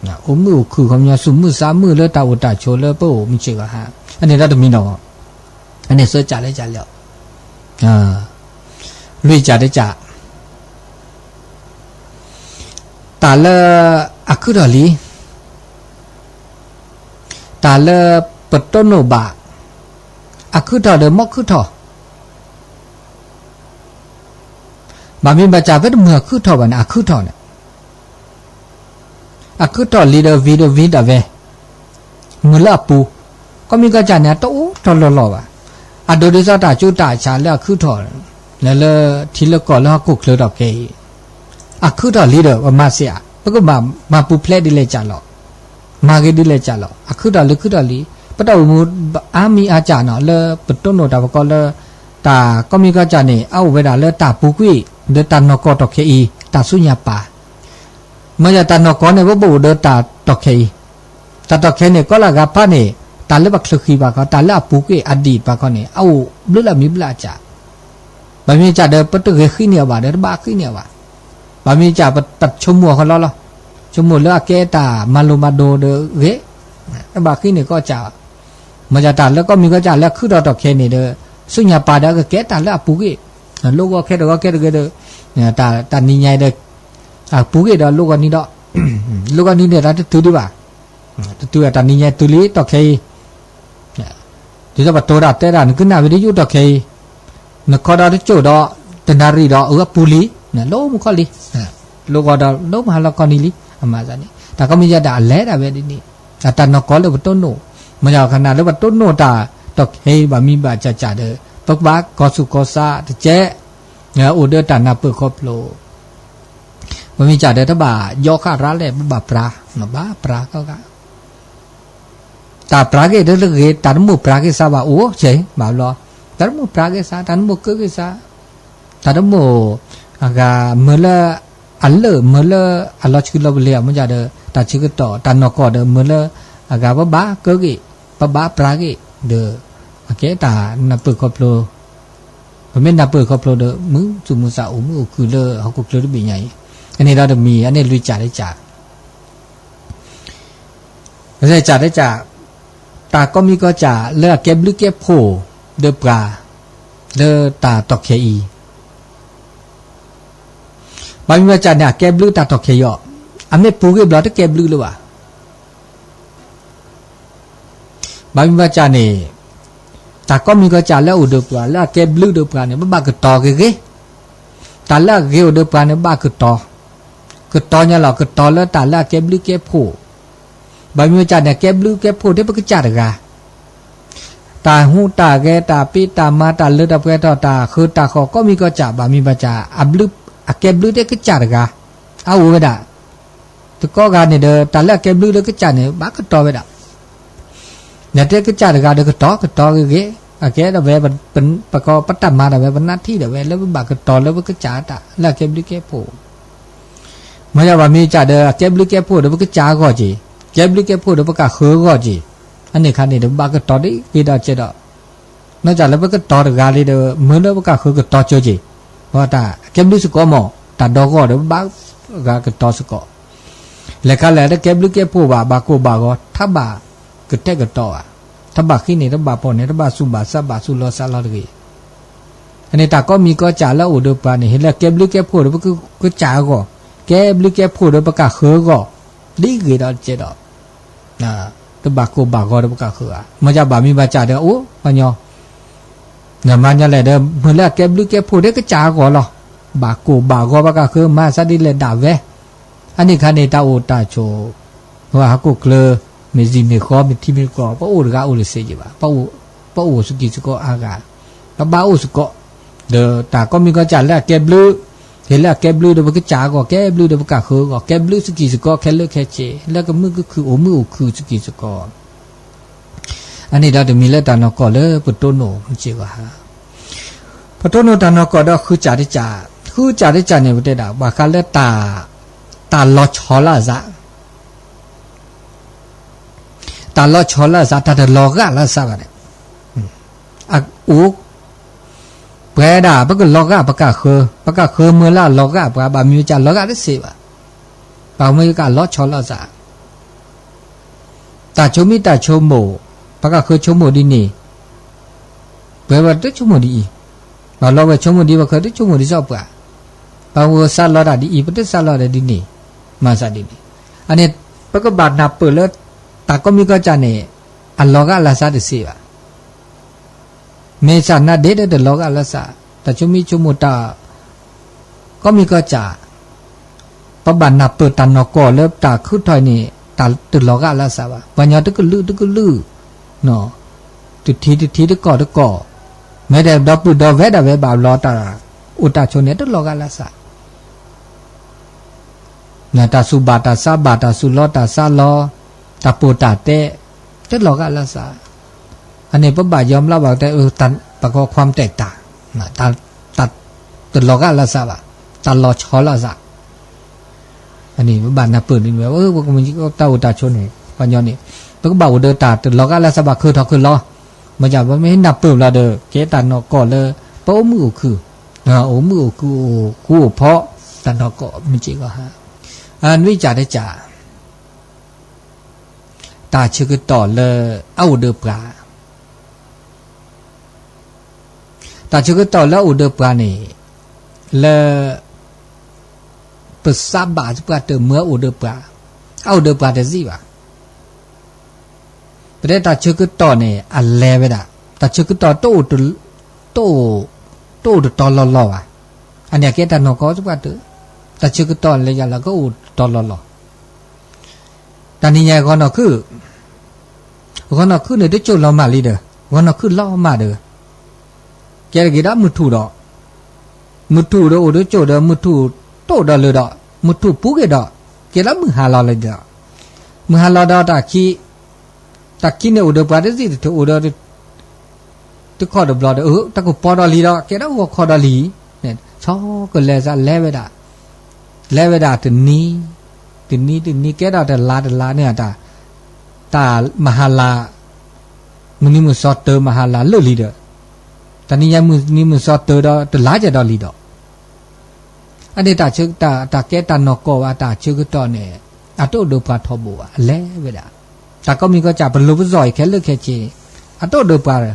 အိၣ်မုာ်အိၣ်ခုၣ် ခီပညီ စူၣ်မုာ်စါမုာ်လၢတၢ်အိၣ်တၢ်ဆိးလၢပအိၣ်မုာ်ဆ့ၣ်ဂီၤဟါ, အန့ၣ်ဒီးတမံၤနီၤ, အန့ၣ်စၢကၢ်လၢကၢ်လီၤ, လွံၢ်ကၢ်တကၢ် တၢ်လၢအခုၣ်ထီၣ်လံ, တၢ်လၢပတိၢ်နီၣ်ဘၣ်, အခုၣ်ထီၣ်ဒီးမ့ၢ်ခုၣ်ထီၣ်, ဘၣ်မ့ၢ်ဘၣ်စၢ်ဖဲတမုာ်အခုၣ်ထီၣ်ဘၣ်န့ၣ် အခုၣ်ထီၣ်န့ၣ်, အခုၣ်ထီၣ်လံဒီးဝံၤဒီးဝံၤဒၣ်ဝဲ, မုာ်လၢအပူၤ, ကီၢ်မံကီၢ်စၢ်န့ၣ် အတအိၣ်ထီၣ်လီၢ်လီၢ်ဘၣ်, အဒိဒ်သိးတၢ်ကၠူတၢ်ဆးလၢအခုၣ်ထီၣ်, လၢလၢထံလၢကီၢ်လၢဟီၣ်ခိၣ်ချၢထီၣ်ခဲအံၤ, အခုၣ်ထီၣ်လံဒီး ပမၤစ့ၢ်ဧါ, ပကဘၣ်မၤပူၤဖျဲးဒ်လဲၣ်ကၢ်လီၤ, မၤဂ့ၤဒ်လဲၣ်ကၢ်လီၤ, အခုၣ်ထီၣ်လံခုၣ်ထီၣ်လံ, ပတၢ်အိၣ်မူအါမံၤအါစၢ်နီၤ လၢပတိၢ်နီၣ်တၢ်ပကိးလၢ တၢ်ကီၢ်မံကီၢ်စၢ်န့ၣ် အအိၣ်ဝဲဒၣ်လၢတၢ်ပူၤကွံာ် ဒီးတၢ်နီၢ်ကီၢ်ထီၣ်ခဲအံၤ တၢ်ဆူညါပၢ် မ့ၢ်ယတၢ်နီၢ်ကီၢ်န့ၣ် ပဘၣ်အိၣ်ဒီးတၢ်ထီၣ်ခဲအံၤ, တၢ်ထီၣ်ခဲန့ၣ် ကီလၢအဂၤဖးန့ၣ် တၢ်လၢပှၤချၢဃံဘၣ်ခီ တၢ်လၢအပူၤကွံာ်အဒံၣ်ဘၣ်ခီန့ၣ် အအိၣ်ဘျုးလၢအမံၤဘျုးအစၢ်, ဘၣ်မ့ၢ်စၢ်ဒီး ပတဂဲၤဃံန့ၢ်အီၤဘၣ်ဒီး တဘၣ်ဃံန့ၢ်အီၤဘၣ်, ဘၣ်မ့ၢ်စၢ်ပတဆိကမိၣ်အီၤဃီလီၤလီၤ, ဆိကမိၣ်လၢအကဲတၢ်မၤလိမၤဒိးဒီးဂ့ၤ, တဘၣ်ဃံန့ၢ်ကီၢ်စၢ်ဘၣ် မ့ၢ်တၢ်လၢကီၢ်မံၤကီၢ်စဲၣ်လၢအခုၣ်ထီၣ်တီၢ်ခဲအံၤန့ၣ်ဒီး ဆူညါပၤဒီးအကကဲတၢ်လၢအပူၤကွံာ်, လိၣ်ဂီၤခဲတဂီၤခဲတဂ့ၤဒီး တၢ်နံၤညါဒီး အပူၤကွံာ်ဒီးလိၣ်ဂီၤနံၤဒီး လိၣ်ဂီၤနံၤန့ၣ်တၢ်တတုၤဒံးဘၣ်, တတုၤတၢ်နံၤညါတုၤလံတီၢ်ခဲအံၤ ဒ်သိးပတိၤတၢ်တဲတၢ် နကနၣ်ဝံၤဒ်ယအိၣ်တီၢ်ခဲအံၤ, နခီဒီးတကၠိၣ်ဒီး တနၣ်ရံၣ်ဒီးအပူၤလံ, လိၣ်မုၢ်ခီလံ, လိၣ်ဂီၤဒီးလိၣ်မုၢ်ဟါလီၤခီနံၤလံ, အမၤသးန့ၣ် တၢ်ကီၢ်မံၤကီၢ်စဲၣ်ဒၣ်အလဲၤဒၣ်ဝဲဒ်န့ၣ်, တၢ်နီၢ်ကီၢ်လၢပတိၢ်နီၣ်, မ့ၢ်ခနၣ်လၢပတိၢ်နီၣ်တၢ်တီၢ်ခဲအံၤ ဘၣ်မံဘၣ်စၢ်စၢ်ဒီး ပကဘၣ်ကီၢ်ဆူၣ်ကီၢ်ဆါတကဲး, အိၣ်ဒီးတၢ်နၢ်ပၢၢ်ခီဖျိ ပမ့ၢ်စံးဒီးတဘၣ်ယီဃာ်ရၤလဲၣ် ပဘၣ်ပြၤ, ဘၣ်ပြၤကီဂၤ, တၢ်ပြၤဂ့ၢ်တဂ့ၤ တၢ်တမိၣ်ပြၤက့ၤစါဘၣ်အိၣ်ဆဲးဘၣ်ဘျီ, တၢ်တမိၣ်ပြၤက့ၤစါ တၢ်တမိၣ်ကၢက့ၤစါ, တၢ်တမိၣ်အဂၤမ့ၢ်လၢအလၢၢ် မ့ၢ်လၢအလီၤဆှုလီၤပလ့ၤအီၤ မ့ၢ်စံးဒီး တၢ်ဆၢကတီၢ် တၢ်နီၢ်ကီၢ်ဒီး မ့ၢ်လၢအဂၤပဘၣ်ကၢဂ့ၢ် ပဘၣ်ပြၤဂ့ၢ်ဒီး အကဲတၢ်နၢ်ပၢၢ်ခီဖျိ ပမ့ၢ်နၢ်ပၢၢ်ခီဖျိဒီး မုာ်သူၣ်မုာ်သးအိၣ်မုာ်အိၣ်ခုၣ်လၢဟီၣ်ခိၣ်ချၢတဘ့ၣ်ညါအံၤ, အန့ၣ်ဒီးတမံၤ အန့ၣ်လွံၢ်ကၠၢ်တကၠၢ်, ကစၢ်တကၠၢ်, တၢ်ကီၢ်မံၤကီၢ်စဲၣ်လၢအကဲဘျုးကဲဖှိၣ်ဒီးပှၤ လၢတၢ်တီၢ်ခဲအံၤ, ဘၣ်မံၤဘၣ်စၢ်န့ၣ် အကဲဘျုးတၢ်တီၢ်ခဲအံၤအီၤ, အမ့ၢ်ပူၤကွံာ်ဘျီတကဲဘျုးလၢၤဘၣ် ဘၣ်မံၤဘၣ်စၢ်န့ၣ် တၢ်ကီၢ်မံၤကီၢ်စဲၣ်လၢအအိၣ်ဒီးပှၤ လၢအကဲဘျုးဒီးပှၤန့ၣ် ပဘၣ်ကတီၤက့ၤဂ့ၤ, တၢ်လၢအဂ့ၤအိၣ်ဒီးပှၤန့ၣ် ဘၣ်ကတီၤ, ကတီၤညါလီၤ ကတီၤလၢတၢ်လၢအကဲဘျုးကဲဖှိၣ်, ဘၣ်မံၤဘၣ်စၢ်န့ၣ် ကဲဘျုးကဲဖှိၣ်ထဲပကစၢ်တဂၤ တၢ်ဟူးတၢ်ဂဲၤ တၢ်ပ့တၢ်မၤ တၢ်လၢတၢ်ပှဲၤထီၣ် တၢ်ဃၢတၢ်ဃီၤ ကီၢ်မံၤကီၢ်စဲၣ် ဘၣ်မံၤဘၣ်စၢ် အဘျုး အကဲဘျုးထဲကစၢ်တဂၤ အအိၣ်ဝဲဒၣ်, တကီၢ်ဂၤန့ၣ်ဒီး တၢ်လၢအကဲဘျုးလၢကစၢ်န့ၣ် ဘၣ်ကတီၤဝဲဒၣ်, နတဲကစၢ်တဂၤဒီးကတီၤ ကတီၤဂ့ၤဂ့ၤ, အကဲဒၣ်ဝဲ ပကီၢ်ပတၢ်မၤဒၣ်ဝဲ ပနၢ်ထံၣ်ဒၣ်ဝဲ လၢပဘၣ်ကတီၤလၢပကစၢ်တၢ် လၢအကဲဘျုးကဲဖှိၣ် မ့ၢ်ယဘၣ်မ့ၢ်စံးဒီး အကဲဘျုးကဲဖှိၣ်ဒီးပကစၢ်အဂီၢ်က့ၤ, ကဲဘျုးကဲဖှိၣ်ဒီးပကၢ်ဃၢအဂီၢ်က့ၤ, အန့ၣ်ခါန့ၣ်ဒီး ပဘၣ်ကတီၤဒ်ဂ့ၤဒီးကဲဒီး, နီၢ်စၢ်လၢပကတီၤတဂၤလံဒီး မ့ၢ်လၢပကၢ်ဃၢကတီၤကၢက့ၤ, ပတၢ်ကဲဘျုးစ့ၢ်ကီးမ့ၢ် တၢ်ဒီဂီၢ်ဒီးပဘၣ်ဂၤကတီၤစ့ၢ်ကီး လဲၤခါလဲၣ်တကဲဘျုးကဲဖှိၣ်ဘၣ် ဘၣ်ကိၢ်ဘၣ်ဂီၤ ထးဘၣ်ကတဲာ်ကတီၤဘၣ်, ထးဘၣ်ဃံန့ၣ် တဘၣ်ဖှီၣ်န့ၣ် တဘၣ်သူၣ်ဘၣ်သးဘၣ်သူၣ်လီသးလီတဂ့ၤ, အန့ၣ်တၢ်ကီၢ်မံၤကီၢ်စဲၣ်လၢအအိၣ်ဒီးပှၤန့ၣ် ဟ့ၣ်လၢကဲဘျုးကဲဖှိၣ်ဒီးပကစၢ်အဂီၢ်, ကဲဘျုးကဲဖှိၣ်ဒီးပကၢ်ဃၢအဂီၢ်, ဒ်ဂ့ၤဒီးကဲဒီး, တဘၣ်ကိၢ်ဘၣ်ဂီၤဒီးပကၢ်ဃၢဧါ, မ့ၢ်ယဘၣ်မံၤဘၣ်စံးဒီးအိၣ်ပှၤညီ နမၤညီလဲၣ်ဒီး မ့ၢ်လၢအကဲဘျုးကဲဖှိၣ်ထဲကစၢ်အဂီၢ်လီၤ, ဘၣ်ကိၢ်ဘၣ်ဂီၤပကၢ်ဃၢမၤသးဒ်လဲၣ်ဒၣ်ဝဲ, အန့ၣ်ခါန့ၣ် တၢ်အိၣ်တၢ်ဆိး, ဟီၣ်ခိၣ်ချၢ, မ့ၢ်စံၣ်မ့ၢ်ဃီ မ့ၢ်ထံမ့ၢ်ကီၢ် ပအိၣ်တဂၤအိၣ်တစဲးက့ၤဘၣ်, ပအိၣ်စကံစကီအါဂၤ, ပဘၣ်အိၣ်စ့ၢ်ကီး, ဒီးတၢ်ကီၢ်မံၤကီၢ်စဲၣ်လၢအကဲဘျုး, ဟ့ၣ်လၢအကဲဘျုးဒီးပကစၢ်အဂီၢ် ကဲဘျုးဒီးပကၢ်ဃၢအဂီၢ် ကဲဘျုးစကံစကီခဲလၢာ်ခဲဆ့ လၢကမုာ်ကခုၣ်အိၣ်မုာ်အိၣ်ခုၣ်စကံစကီ အန့ၣ်ဒီးတမံၤလၢတၢ်နီၢ်ကီၢ်လၢပတိၢ်နီၣ်မ့ၢ်စ့ၢ်ကီးဧါ, ပတိၢ်နီၣ်တၢ်နီၢ်ကီၢ်ဒီးဃုစၢ်တစၢ်, ဃုစၢ်တစၢ်န့ၣ် ပတဲဒၣ် ဘၣ်ဃးလၢတၢ်, တၢ်လီၤဆီလၢအစး, တၢ်လီၤဆီလၢအစး တၢ်တလီၤဂာ်လၢအစးဘၣ်န့ၣ်, အအိၣ် ပှဲၤဒၣ် ပကလီၤဂာ်ပကၢ်ဃၢ, ပကၢ်ဃၢမ့ၢ်လၢအလီၤဂာ်ပှၤ ဘၣ်မ့ၢ်ကလီၤဂာ်တစ့းဘၣ်, ဘၣ်မ့ၢ်ကလီၤဆီလၢအစး, တၢ်ဆိမိၣ်တၢ်ဆိကမိၣ်, ပကၢ်ဃၢဆိကမိၣ်ဒ်န့ၣ်, ပဝဲပတဆိကမိၣ်ဒ်အံၤ, ဘၣ်လီၤဝဲဆိကမိၣ်ဒ် ပဃၢတဆိကမိၣ်ဒ်စီပှၤ, ဘၣ်ဝဲစးလီၤတၢ်ဒ်အံၤ ပတစးလီၤတၢ်ဒ်န့ၣ်, မၤစးဒ်န့ၣ်, အန့ၣ် ပကဘၣ်နၢ်ပၢၢ်လၢ တၢ်ကီၢ်မံၤကီၢ်စဲၣ်န့ၣ် အလီၤဂာ်လၢစးတစ့းဘၣ် မ့ၢ်စးနါဒ့ဒီးတလီၤဂာ်လၢစး, တၢ်ဆိမိၣ်ဆိကမိၣ်တၢ် ကီၢ်မံၤကီၢ်စဲၣ်, ပဘၣ်နၢ်ပၢၢ်တၢ်နီၢ်ကီၢ်လၢတၢ်ခုၣ်ထီၣ်အံၤန့ၣ် တၢ်တလီၤဂာ်လၢစးဘၣ်. ပှၤကညီတကလုာ်တကလုာ်, တထံတထံတကီၢ်တကီၢ်, မ့ၢ်ဒီပုၢ်ဒီဝဲၢ်ဒၣ်ဝဲဘၣ်ဘျီ တၢ်အိၣ်တၢ်ဆိးန့ၣ် တလီၤဂာ်လၢစး တၢ်သူၣ်ဘၣ်တၢ်စးဘၣ် တၢ်သူၣ်လီတၢ်စးလီ, တၢ်ပိာ်တၢ်တဲ, တလီၤဂာ်လၢစး, အန့ၣ် ပဘၣ်ယီၤမျးဘၣ်တဲ, ပကီခွါမတဲာ်တၢ်, တၢ်တလီၤဂာ်လၢစးဘၣ်, တၢ်လီၤဆီလၢစး, အန့ၣ်ပဘၣ်နၢ်ပၢၢ်န့ၣ်ဝဲ, တၢ်အိၣ်တၢ်ဆိးန့ၣ် ပှၤကညီန့ၣ်, ပကဘၣ်အိၣ်ဒီးတၢ်တလီၤဂာ်လၢစးဘၣ် ခုၣ်ထီၣ်ခုၣ်လီၤ, မ့ၢ်ပမ့ၢ်နၢ်ပၢၢ်ဘျီဒီး ကဲတၢ်နီၢ်ကီၢ်လၢ ပအိၣ်မုာ်အိၣ်ခုၣ်, အိၣ်မုာ်အိၣ်ခုၣ် အိၣ်ဃူအိၣ်ဖိး, တၢ်နီၢ်ကီၢ်မ့ၢ်က့ၤဂီၢ်ဟါ, နွံကၠးတကၠး တၢ်ဆၢကတီၢ်လၢအအိၣ်ဒီးပှၤ တၢ်ဆၢကတီၢ်လၢအအိၣ်ဒီးပှၤန့ၣ် လၢ ပစးဘၣ်ပှၤတမုာ်အအိၣ်ဒီးပှၤ, အအိၣ်ဒီးပှၤတစံးဘၣ်. ပတဲတၢ်ဆၢကတီၢ်န့ၣ် အလဲၤဝဲဒၣ်, တၢ်ဆၢကတီၢ် တအိၣ်တတီလီၤလီၤဘၣ်. အန့ၣ်အကဲတၢ်နီၢ်ကီၢ်ပှၤတၢၢ်, တၢ်ဆၢကတီၢ်လၢယလီၤကအိၣ်တတီလီၤလီၤ. တၢ်နံၤညါဂီၤနီၢ်ခုၣ်, ဂီၤနီၢ်ခုၣ်န့ၣ် တကၠိၢ်လီၤမၢ်လံဒီး ဂီၤနီၢ်ခုၣ်လီၤမၢ်ဒီး ကဲတဂ့ၤဒီးမုၢ်ထူၣ်ဒီး, မုၢ်ထူၣ်ဒီးအိၣ်ဒီးကၠိၢ်ဒီး မုၢ်ထူၣ်တိၣ်ဒီးလၢာ်ဒီး မုၢ်ထူၣ်ပူၤက့ၤဒီး ကဲဒီးမုၢ်ဟါလီၤလံဒီး, မုၢ်ဟါလီၤဒီးတၢ်ခံ, တၢ်ခံန့ၣ်အိၣ်ဒီးပှၤတစံးတထၢၣ်အိၣ်ဒီး တခီၣ်တဘျီဒီး တၢ်ကပီၤဒီးလံဒီး ကဲဒီးဂီၤခီဒီးလံ, ဆီကလဲၤစးလဲၤဝဲဒၣ်, လဲၤဝဲဒၣ်တနံၤ, တနံၤတနံၤကဲဒီးတလါတလါန့ၣ် တၢ်မဟါလၤ, မုၢ်နံၤမုၢ်စီၤတၢၤမဟါလၤလၢာ်လံဒီး, တၢ်နံၤညါမုၢ်နံၤမုၢ်စီၤတၢၤဒီးတလါကဒီးလံဒီး အန့ၣ်တၢ်ဆၢ, တၢ်ကဲတၢ်နီၢ်ကီၢ်ဘၣ် တၢ်ဆၢကတီၢ်န့ၣ် အတအိၣ်ဒီးပှၤထီဘိဘၣ် အလဲၤဝဲဒၣ်. တၢ်ကိးမံၤကိးစၢ် ပလိၤပစီၣ်အံၤခဲလၢာ်ခဲဆ့, အတအိၣ်ဒီးပှၤ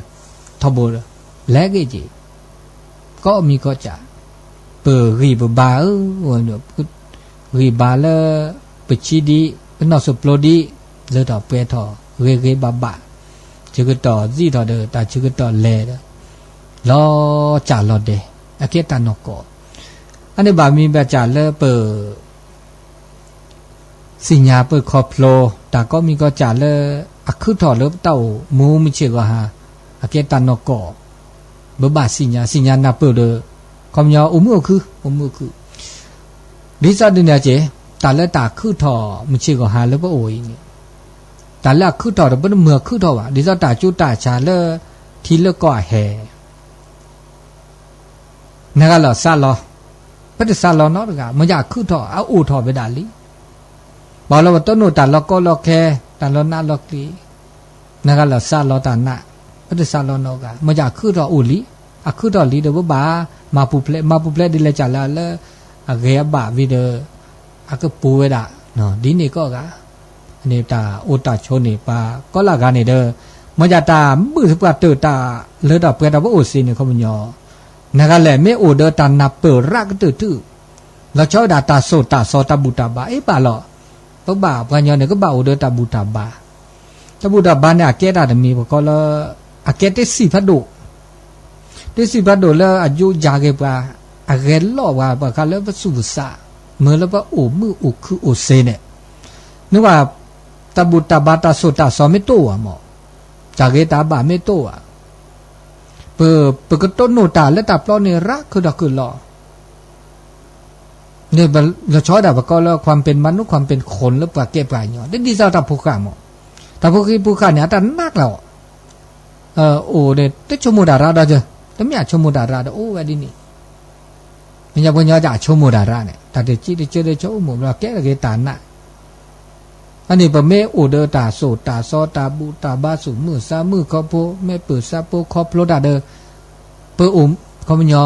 ထီဘိ, လဲၤဂ့ၤက့ၤ, ကိးမံၤကိးစၢ်, ပဂံၢ်ပဘါဧၢ, ဂံၢ်ဘါလၢ ပဆံဒံး, ပနီၢ်စိၣ်ပျိဒံး, လၢထီၣ်ပှဲၤထီၣ်, ဂ့ၤဂ့ၤဘၣ်ဘၣ်, ဆၢကတီၢ်စံးထီၣ်ဒီး တၢ်ဆၢကတီၢ်လဲၤဒီး လီၤစၢ်လီၤဒဲး, အကဲတၢ်နီၢ်ကီၢ်, အန့ၣ်ဘၣ်မံၤဘၣ်စၢ်လၢပ သ့ၣ်ညါပခီဖျိ တၢ်ကိးမံၤကိးစၢ်လၢ အခုၣ်ထီၣ်လၢပတၢ်အိၣ်မူမုၢ်ဆ့ၣ်ဂီၤဟါ, အကဲတၢ်နီၢ်ကီၢ်, ဘၣ်ဘၣ်သ့ၣ်ညါ, သ့ၣ်ညါနၢ်ပၢၢ်ဒီး ခီပညီအိၣ်မုာ်အိၣ်ခုၣ်, အိၣ်မုာ်အိၣ်ခုၣ်, ဒ်သိးဒ်န့ၣ်က့ၤ, တၢ်လၢတၢ်အခုၣ်ထီၣ်မုၢ်ဆ့ၣ်ဂီၤဟါလၢပအိၣ်အံၤန့ၣ်, တၢ်လၢအခုၣ်ထီၣ်ဒီးပတမုာ်အခုၣ်ထီၣ်ဘၣ်, ဒ်သိးတၢ်ကၠူတၢ်စှၤလၢ ထံလၢကီၢ်အဟဲ နဂၤလီၤစးလီၤ, ပတစးလီၤနီတဂၤ, မ့ၢ်ယၤအခုၣ်ထီၣ် အအိၣ်ထီၣ်ဝဲဒၣ်လံ. ဘၣ်လီၤပတိၢ်နီၣ်တၢ်လီၤကီလီၤခဲ, တၢ်လီၤနးလီၤကျံၤ, နဂၤလီၤစးလီၤတၢ်နး, ပတစးလီၤနီတဂၤ, မ့ၢ်ယၤအခုၣ်ထီၣ်အိၣ်လံ, အခုၣ်ထီၣ်လံဒီးပဘၣ်မၤပူၤဖျဲး, မၤပူၤဖျဲးဒ်လဲၣ်စၢ်လၢ အဂ့ၤအဘၣ်ဝံၤဒီး အကပူၤဝဲဒၣ်, ဒ်န့ၣ်ကိးဂၤ န့ၣ်တၢ်အိၣ်တၢ်ဆိးန့ၣ် ပှၤကိးလၢဂၤန့ၣ်ဒီး, မ့ၢ်ယၤတၢ်မုာ်ပှၤတၢၢ်တၢ်လၢတၢ်ပှဲၤတၢ်ပအိၣ်စ့ၢ်န့ၣ် ခီပညီ, နဂၤလဲၣ်မ့ၢ်အိၣ်ဒီးတၢ်နၢ်ပၢၢ်ရၣ်ကတၢၢ်ထူၣ်, လီၤဆီဝဲဒၣ်တၢ်စိာ်တၢ်စီတၢ်ဘူၣ်တၢ်ဘါအ့ၣ်ပာ်လီၤ, ပဘၣ်ပှၤကညီန့ၣ် ကဘၣ်အိၣ်ဒီးတၢ်ဘူၣ်တၢ်ဘါ, တၢ်ဘူၣ်တၢ်ဘါန့ၣ် အကဲတၢ်တမံၤပကိးလၢ အကဲတ့စံၣ်ဖးဒိၣ် တ့စံၣ်ဖးဒိၣ်လၢအယိယၤဂ့ၤပှၤ, အဂဲၤလိာ်ပှၤ ပှၤခါလၢပသူၣ်ပသး, မ့ၢ်လၢပအိၣ်မုာ်အိၣ်ခုၣ်အိၣ်စ့န့ၣ်, နကွၢ်, တၢ်ဘူၣ်တၢ်ဘါတၢ်စိာ်တၢ်စီမ့ၢ်တအိၣ်ဘၣ်မး, တၢ်ဂ့ၤတၢ်ဘၣ်မ့ၢ်တအိၣ်ဘၣ်, ပ, ပကတိၢ်နီၣ်တၢ်လၢတၢ်ပျီန့ၣ် ရၣ်ခုၣ်ဒီးခုၣ်လီၤ လီၤဆီဒၣ်ပကိးလၢ ความเป็นมนุษย์ ความเป็นคน လၢပှၤကဲပှၤကညီ ဒ်ဒ်သိးတၢ်ဖိဃၢ်မး, တၢ်ဖိဃံဖိဃၢ်န့ၣ် အတၢ်နးကျၢၤအီၤ, အိၣ်ဒီး တဆိကမိၣ်တၢ်ရၣ်ဒီး, တမ့ၢ်အဆိကမိၣ်တၢ်ရၣ်ဒီးအိၣ်ဝဲဒ်န့ၣ်, မ့ၢ်ညါပှၤကညီဒ်အဆိကမိၣ်တၢ်ရၣ်န့ၣ် တၢ်တစံးတကၢဒီးဆိကမိၣ်ဘျီ ကဲတဂ့ၤတၢ်နး အန့ၣ်ပမ့ၢ်အိၣ်ဒီးတၢ်စိာ်တၢ်စီတၢ်ဘူၣ်တၢ်ဘါ သူၣ်မုာ်သးမုာ်ခီဖျိ မ့ၢ်ပၢၢ်ဆၢဖိခီဖျိတၢ်ဒီး, ပအိၣ်, ခီပညီ,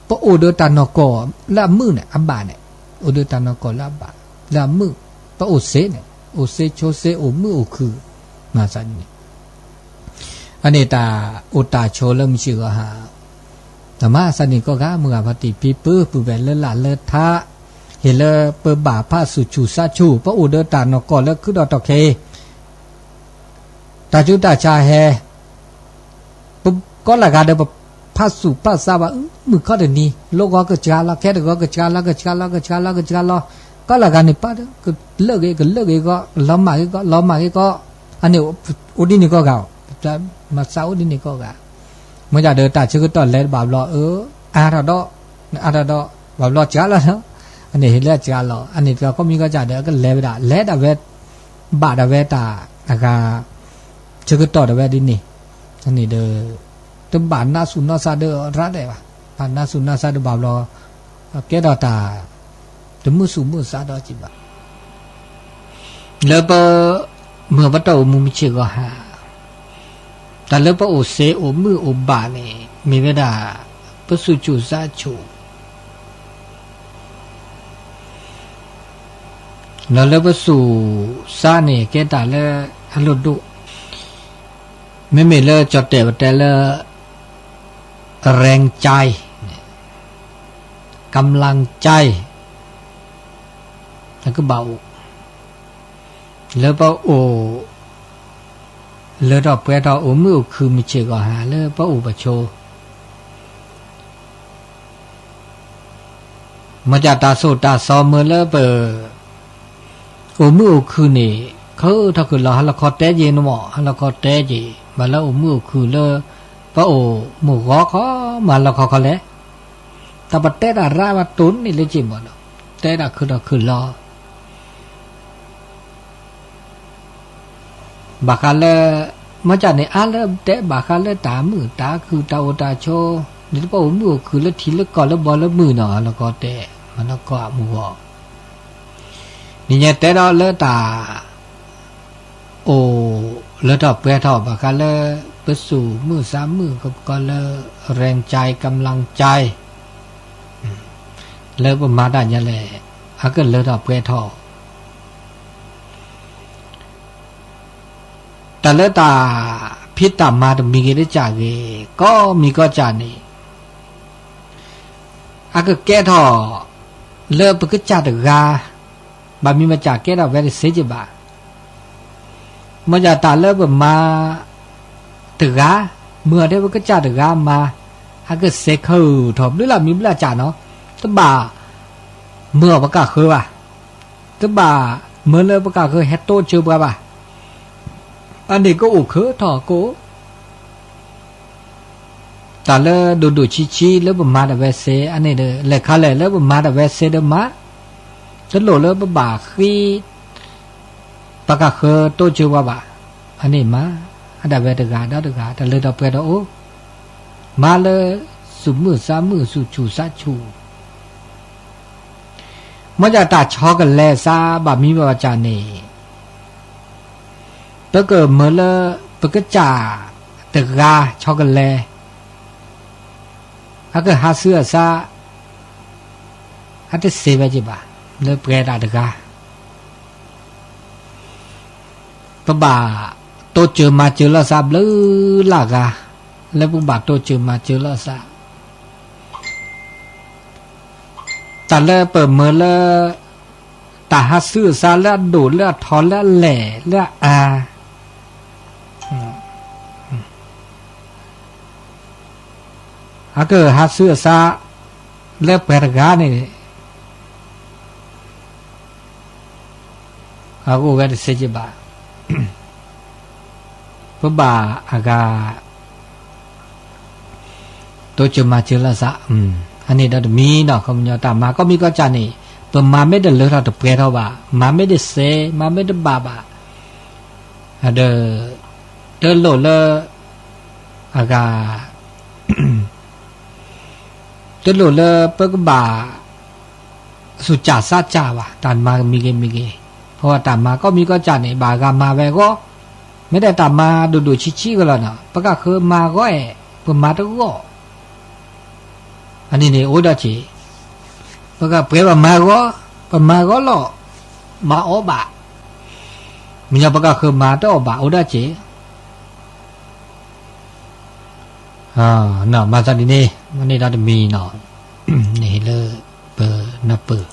ပအိၣ်ဒီးတၢ်နီၢ်ကီၢ်လၢအမုာ်န့ၣ် အဘၣ်န့ၣ်, အိၣ်ဒီးတၢ်နီၢ်ကီၢ်လၢအဘၣ်, လၢအမုာ်, ပအိၣ်စ့န့ၣ်, အိၣ်စ့ဆိစ့အိၣ်မုာ်အိၣ်ခုၣ်, မၤသးန့ၣ် အန့ၣ်တၢ်အိၣ်တၢ်ဆိးလၢမုၢ်ဆ့ၣ်ဂီၤဟါ, တမၤသးန့ၣ်ကိးဂၤ မုၢ်ဂၤဖါတံၢ်ဖံပုၢ် ပုၢ်ဝဲၢ်လၢလာ်လၢထါ, ဟ့ၣ်လၢပဘၣ်ဖးဆူၣ်ဆူၣ်စးဆူၣ် ပအိၣ်ဒီးတၢ်နီၢ်ကီၢ်လၢခုၣ်ဒီးတီၢ်ခဲအံၤ, တၢ်ကၠူတၢ်စှၤဟဲ, ပကိးလၢဂၤဒီး ပဖးဆူၣ်ဖးစးဘၣ် မုၢ်ခီတနံၤ လိၣ်ဂီၤကစှၤလီၤ ခဲတဂီၤကစှၤလီၤ ကစှၤလီၤ ကစှၤလီၤ ကစှၤလီၤ, ကိးလၢဂၤန့ၣ် ပၢ်ဒီး ကလၢာ်ဂ့ၤ ကလၢာ်ဂ့ၤဂီၢ် လီၤမၢ်ဂ့ၤဂီၢ် လီၤမၢ်ဂ့ၤဂီၢ်, အန့ၣ် အိၣ်ဒ်န့ၣ်ကိးဂၤ, မၤသးအိၣ်ဒ်န့ၣ်ကိးဂၤ, မ့ၢ်ဒၣ်ဒီးတၢ်ဆၢကတီၢ်လဲၤတဘၣ်ဘျီ အၢ, အါထီၣ်ဒီး, အါထီၣ်ဒီး ဘၣ်ဘျီစှၤလီၤ, အန့ၣ်ဟ့ၣ်လၢအစှၤလီၤ အန့ၣ်တဂၤကိးမံၤကိးဂၤဒီး အကလဲၤဝဲဒၣ် လဲၤဒၣ်ဝဲ, ဘၣ်ဒၣ်ဝဲတၢ်အဂၤ ဆၢကတီၢ်ဒၣ်ဝဲဒ်န့ၣ်, အန့ၣ်ဒီး တဘၣ်နါဆူၣ်နီၢ်သးဒီးရၣ်ဒဲးဘၣ်, ဘၣ်နါဆူၣ်နီၢ်သးဒီးဘၣ်ဘျီ, ကဲထီၣ်တၢ် တမုာ်ဆူၣ်မုာ်သးဒီးက့ၤဘၣ်, လၢပ, မုၢ်ပတၢ်အိၣ်မူမုၢ်ဆ့ၣ်ဂီၤဟါ, တၢ်လၢပအိၣ်စ့အိၣ်မုာ်အိၣ်ဘၣ်န့ၣ် မ့ၢ်ဝဲဒၣ် ပဆူၣ်ဆူၣ်စးဆူၣ် ဒီးလၢပဆူၣ်စးန့ၣ် ကဲတၢ်လၢအလိၣ်ဒိၣ်, မ့မ့ၢ်လၢကၠီၣ်တဲၣ်ပတဲလၢ แรงใจ กำลังใจ ကဘၣ်အိၣ် လၢပအိၣ် လၢထီၣ်ပှဲၤထီၣ် အိၣ်မုာ်အိၣ်ခုၣ် မုၢ်ဆ့ၣ်ဂီၤဟါ လၢပအိၣ်ပဆိး မ့ၢ်တၢ်သိၣ်တၢ်သီမ့ၢ်လၢပ အိၣ်မုာ်အိၣ်ခုၣ်န့ၣ် ခုထီၣ်ခုၣ်လီၤ ဟါလီၤခီတဲက့ၤန့ၣ်မ့ၢ် ဟါလီၤခီတဲက့ၤ ဘၣ်လၢအိၣ်မုာ်အိၣ်ခုၣ်လၢ ပအိၣ်မုာ်ဂီၤခီ မၤလီၤခီခီလဲၣ် တၢ်ပတဲတၢ်ရၢ်ဘၣ်တိၢ်န့ၣ်လၢက့ၤမ့ၢ်နီၤ တဲဒၣ်ခုထီၣ်ခုၣ်လီၤ ဘၣ်ဃးလၢ မ့ၢ်ကၢ်န့ၣ် အါလၢတဲဘၣ်ဃးလၢတၢ်မုာ်တၢ်ခုၣ်တၢ်အိၣ်တၢ်ဆိး န့ၣ်တပအိၣ်မုာ်အိၣ်ခုၣ်လၢထံလၢကီၢ်လၢဘီလၢမုၢ်နီၤ ဟါလီၤခီတဲ မၤလီၤခီမုာ်ဂီၤ နံၤညါတဲဒီးလၢတၢ် အိၣ်လၢထီၣ်ပှဲၤထီၣ်ဘၣ်ဃးလၢ ပစူၢ်မုာ်သးမုာ်ကပကီလၢ แรงใจ กำลังใจ လၢပမၤတၢ်ညါလဲၣ် အကလၢထီၣ်ပှဲၤထီၣ် တၢ်လၢတၢ်ဖံးတၢ်မၤတမံၤဂ့ၤတကၢ်ဂ့ၤ ကိးမံၤကိးကၢ်န့ၣ် အကကဲထီၣ် လၢပကစၢ်တဂၤ ဘၣ်မံၤမ့ၢ်ကၢ်ကဲထီၣ်ဝဲတသ့က့ၤဘၣ် မ့ၢ်ကၢ်တၢ်လၢပမၤ တဂၤ မုာ်အီၤထဲပကစၢ်တဂၤမၤ အကစဲးခၢၣ်ထီၣ်ဘျုးလၢမံၤဘျုးကၢ်နီၤ တဘၣ် မုာ်အီၤပကၢ်ဃၢဘၣ် တဘၣ်မုာ်လၢပကၢ်ဃၢဟဲတိစၢၤပှၤဘၣ် အန့ၣ်ကအိၣ်ခၢၣ်ထီၣ်ကအိၣ် တၢ်လၢဒိၣ်ဒိၣ်ဆံးဆံးလၢပမၤတၢ်ဝဲစ့အန့ၣ်ဒီး လဲၤခါလဲၣ်လၢပမၤတၢ်ဝဲစ့ဒီးမၤ တလိၣ်လၢပဘၣ်ဃ့ ပကၢ်ဃၢတိစၢၤပှၤဘၣ် အန့ၣ်မၤ အဒၣ်ဝဲတဂၤဒီးတဂၤ တၢ်လၢထီၣ်ပှဲၤထီၣ်အိၣ် မၤလၢ စူၢ်မုာ်သးမုာ် စူၢ်ဆူၣ်သးဆူၣ် မ့ၢ်ကၢ်တၢ်ဆီကလဲၤသးဘၣ်မံၤဘၣ်ကၢ်န့ၣ် ပကမၢလၢ ပကစၢ်တဂၤဆီကလဲၤ အကဟးဆူအသး အတစ့ဝဲက့ၤဘၣ် လၢပှဲၤဒၣ်တဂၤ ပဘၣ်တိစၢၤမၤစၢၤလိာ်သးဘျုးလၢ်ဂၤ လၢပကဘၣ်တိစၢၤမၤစၢၤလိာ်သး တၢ်လၢပမၢလၢ တၢ်ဟးဆူအသးလၢအဒိၣ်လၢအထီလၢအလဲၢ်လၢအအါ အကဟးဆူအသး လၢပှဲၤတဂၤန့ၣ် အကအိၣ်ဝဲတသ့က့ၤဘၣ် ပဘၣ်အဂၤ တိစၢၤမၤစၢၤလိာ်သး အန့ၣ်ဒီးတမံၤနီၤ ခီပညီတၢ်မၤကိးမံၤကိးကၢ်န့ၣ် ပမၤမ့ၢ်တလၢထီၣ်တပှဲၤထီၣ်ဘၣ် မၤမ့ၢ်တစဲး မၤမ့ၢ်တဘၣ်ဘၣ် ဒီး တလိၣ်လၢ အဂၤ တလိၣ်လၢပကဘၣ် သူၣ်စၢ်သးစၢ်ဘၣ် တၢ်မၤမံၤဂ့ၤမံၤဂ့ၤ, ဖဲတၢ်မၤကိးမံၤကိးကၢ်န့ၣ် ဘၣ်ဂၤမၤဝဲအဂီၢ်, မ့ၢ်ဒၣ်တၢ်မၤဒိၣ်ဒိၣ်ဆံးဆံးကလီၤနီၤ, ပကၢ်ဃၢမၤဂီၢ်အဲၣ် ပမၤတဂီၢ်, အန့ၣ်န့ၣ်အိၣ်ဒီးက့ၤ, ပကပှဲၤဘၣ်မၤဂီၢ်, ပမၤဂီၢ်လီၤ, မၤအီၣ်ဘၣ်, မ့ၢ်ညီပကၢ်ဃၢမၤတအီၣ်ဘၣ်အိၣ်ဒီးက့ၤ မၤသးဒ်န့ၣ် မ့ၢ်န့ၢ်ဒီးတမံၤနီၤ, န့ၣ်လၢ ပနၢ်ပၢၢ်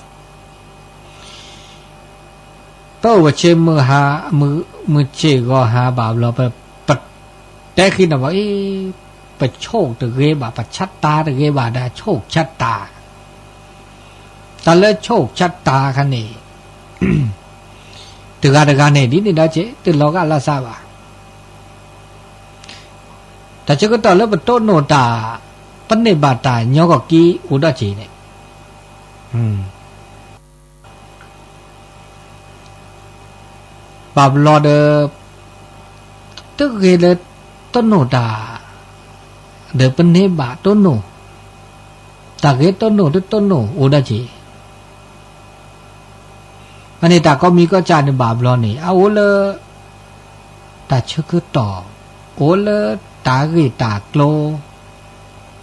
ပအိၣ်ပဆ့မုၢ်ဟါ, မုၢ်ဆ့ၣ်ဂီၤဟါဘၣ်ဘျီ ပတဲဃံနီၤဘၣ်အံၤ, ပဆိၣ်တဂ့ၤဘၣ်, ပဆၢတၢ်တဂ့ၤဘၣ်ဒီးဆိၣ်ဆၢတၢ်, တၢ်လၢဆိၣ်ဆၢတၢ်ခါန့ၣ် တဂၤတဂၤန့ၣ် ဒ်န့ၣ်ဒီးက့ၤ တလီၤဂာ်လၢသးဘၣ်. တၢ်ဆၢကတီၢ်လၢပတိၢ်နီၣ်တၢ်, ပန့ၢ်ဘၣ်တၢ်ညီကီၢ်က့အိၣ်ဒီးက့ၤန့ၣ်, ဘၣ်ဘျီဒီး တဂ့ၤလၢတိၢ်နီၣ်တၢ်, ဒီးပန့ၢ်ဘၣ်တိၢ်နီၣ်, တၢ်ဂ့ၤတိၢ်နီၣ်တတိၢ်နီၣ်အိၣ်ဒီးက့ၤ အန့ၣ်တၢ်ကိးမံၤကိးကၢ်န့ၣ်ဘၣ်ဘျီန့ၣ် အအိၣ်လၢ တၢ်ဆၢကတီၢ်, အိၣ်လၢတၢ်ဂ့ၢ်တၢ်ကျိၤ,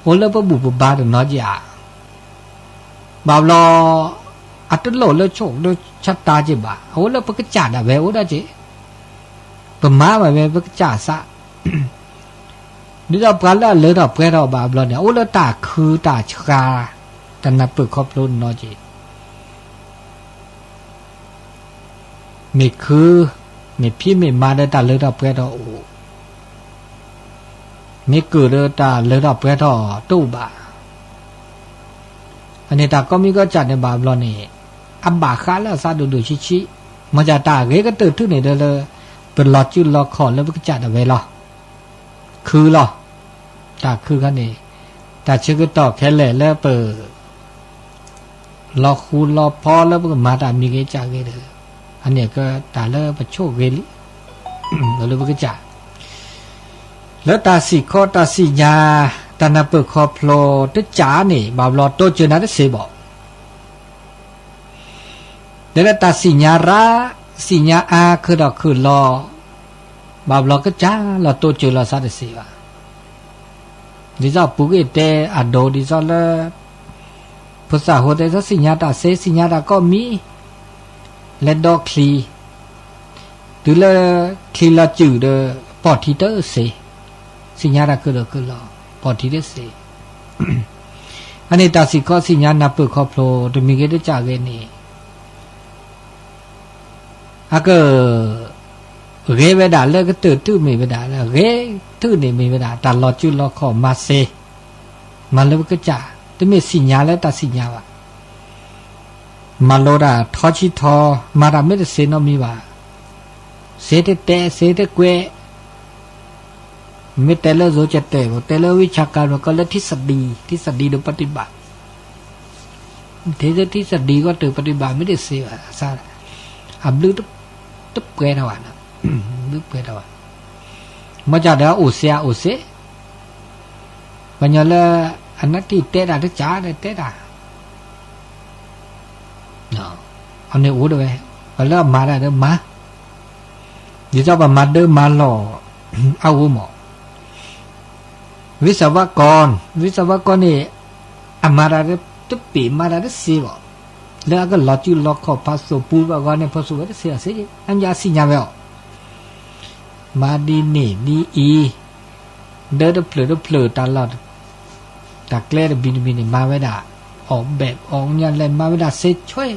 အိၣ်လၢပဘူၣ်ပဘါတနီၤက့ၤဧါ, ဘၣ်ဘျီ အတလိၣ်လၢဆိၣ်လၢဆၢတၢ်က့ၤဘၣ်, အအိၣ်လၢပကစၢ်ဒၣ်ဝဲအိၣ်ဒီးက့ၤ, ပမၤဘၣ်ဝဲပကစၢ်သး ဒ်သိးပှၤလၢအလၢထီၣ်ပှဲၤထီၣ်ဘၣ်အဘျီန့ၣ် အအိၣ်လၢတၢ်ခုတၢ်ဆှါ, တၢ်နၢ်ပၢၢ်ခီဖျိနီၤက့ၤ မ့ၢ်ခု, မ့ၢ်ဖံးမ့ၢ်မၤဒီးတၢ်လၢထီၣ်ပှဲၤထီၣ်အိၣ်, မ့ၢ်ကုၢ်ဒီးတၢ်လၢထီၣ်ပှဲၤထီၣ်တအိၣ်ဘၣ်. အန့ၣ်တၢ်ကိးမံၤကိးကၢ်န့ၣ်ဘၣ်ဘျီန့ၣ် အဘၣ်ဃးလၢအသးဒိၣ်ဒိၣ်ဆံးဆံး, မ့ၢ်ဒ်တၢ်ဂ့ၤကတၢၢ်ထူၣ်န့ၣ်ဒီးလၢ ပလီၤစုလီၤခီၣ်လၢပကစၢ်ဒၣ်ဝဲလီၤ. ခုလီၤ. တၢ်ခုခါန့ၣ် တၢ်ဆၢကတီၢ်ခဲလၢာ်လၢပ လီၤဃူလီၤဖိးလၢပကမၤတၢ်မံၤဂ့ၤကၢ်ဂ့ၤဒီး အန့ၣ်ကတၢ်လၢပဆိၣ်ဂ့ၤလံ လၢပကစၢ် လၢတၢ်စံၣ်ခီတၢ်စံၣ်ညါ တၢ်နၢ်ပၢၢ်ခီဖျိတကၢ်န့ၣ် ဘၣ်ဘျီတိစၢၤနၤတစ့ဘၣ်. တဲလၢတၢ်စံၣ်ညါရၣ် စံၣ်ညါအါ ခုၣ်ဒီးခုၣ်လီၤ ဘၣ်ဘျီကစၢ်လီၤတိစၢၤလီၤသးတစ့ဘၣ်. ဒ်သိးပူၤကွံာ်တဲအဒိ ဒ်သိးလၢ ဖိသၣ်ဃိတဲ သးစံၣ်ညါတၢ်စ့ စံၣ်ညါတၢ်ကိးမံၤ လဲၤဒီချံ တုၤလၢချံလီၤစုာ်ဒီး ပိာ်ထံတစ့, စံၣ်ညါတၢ်ခုၣ်ဒီးခုၣ်လီၤ ပိာ်ထံတစ့. အန့ၣ်တၢ်စံၣ်ခီစံၣ်ညါနၢ်ပၢၢ်ခီဖျိ တမံၤဂ့ၤတကၢ်ဂ့ၤန့ၣ် အက ဂ့ၤဝဲဒၣ်လၢကတၢၢ်ထူၣ်မ့ၢ်ဝဲဒၣ် ဂ့ၤထူၣ်န့ၣ်မ့ၢ်ဝဲဒၣ် တၢ်လီၤစုလီၤခီၣ်မၤစ့, မၤလၢပကစၢ်, တမ့ၢ်စံၣ်ညါလၢတၢ်စံၣ်ညါဘၣ်. မၤလိတၢ်ထီဆံထီ, မၤတၢ်မ့ၢ်တစ့နီတမံၤဘၣ်. စ့တတဲ, စ့တကွဲး, မ့ၢ်တဲလၢ စိၤကတဲာ် တဲလၢ ဝံၣ်ဆၣ်ကၤ ကီလၢ ထံၣ်သဒံ, ထံၣ်သဒံဒီး ပတံၢ်ဘၣ် ထံၣ်သဒံကီတၢၢ် ပတံၢ်ဘၣ် မ့ၢ်တစ့ဘၣ်, အဘျုးတပှဲၤထီၣ်ဘၣ်, ဘျုးပှဲၤထီၣ်ဘၣ်. မ့ၢ်ကဒီး အိၣ်စ့အအိၣ်စ့, ပှၤကညီလၢ အနၢ်တံၢ်တဲတၢ်တကၢ်ဒီးတဲတၢ် အန့ၣ်အိၣ်တဝဲ, ပှၤလၢအမၤတၢ်ဒီးမၤ, ဒ်သိးပမၤဒၢမၤလီၢ် အအိၣ်မး. ဝံသးဝါကီ, ဝံသးဝါကီန့ၣ် အမၤတၢ်တပ့ၤ မၤတၢ်တစ့ဘၣ်, လၢအကလီၤစုလီၤခီၣ်ဖးသိၣ်ပူၤဘၣ်ဂီၢ်န့ၣ် ဖိသူၣ်ဝဲတစ့အီၤစ့, အမ့ၢ်အစံၣ်ညါဝဲအီၤ မၤဒ်န့ၣ်ဒ်အံၤ, ဒၢတဖျၢၣ်တဖျၢၣ်တၢ်လီၢ်, တၢ်ကျဲတမံၤတမံၤန့ၣ် မၤဝဲဒၣ် အီၣ်ဘဲးအီၣ်ညၣ်လဲၣ် မၤဝဲဒၣ်စ့ဆွဲ,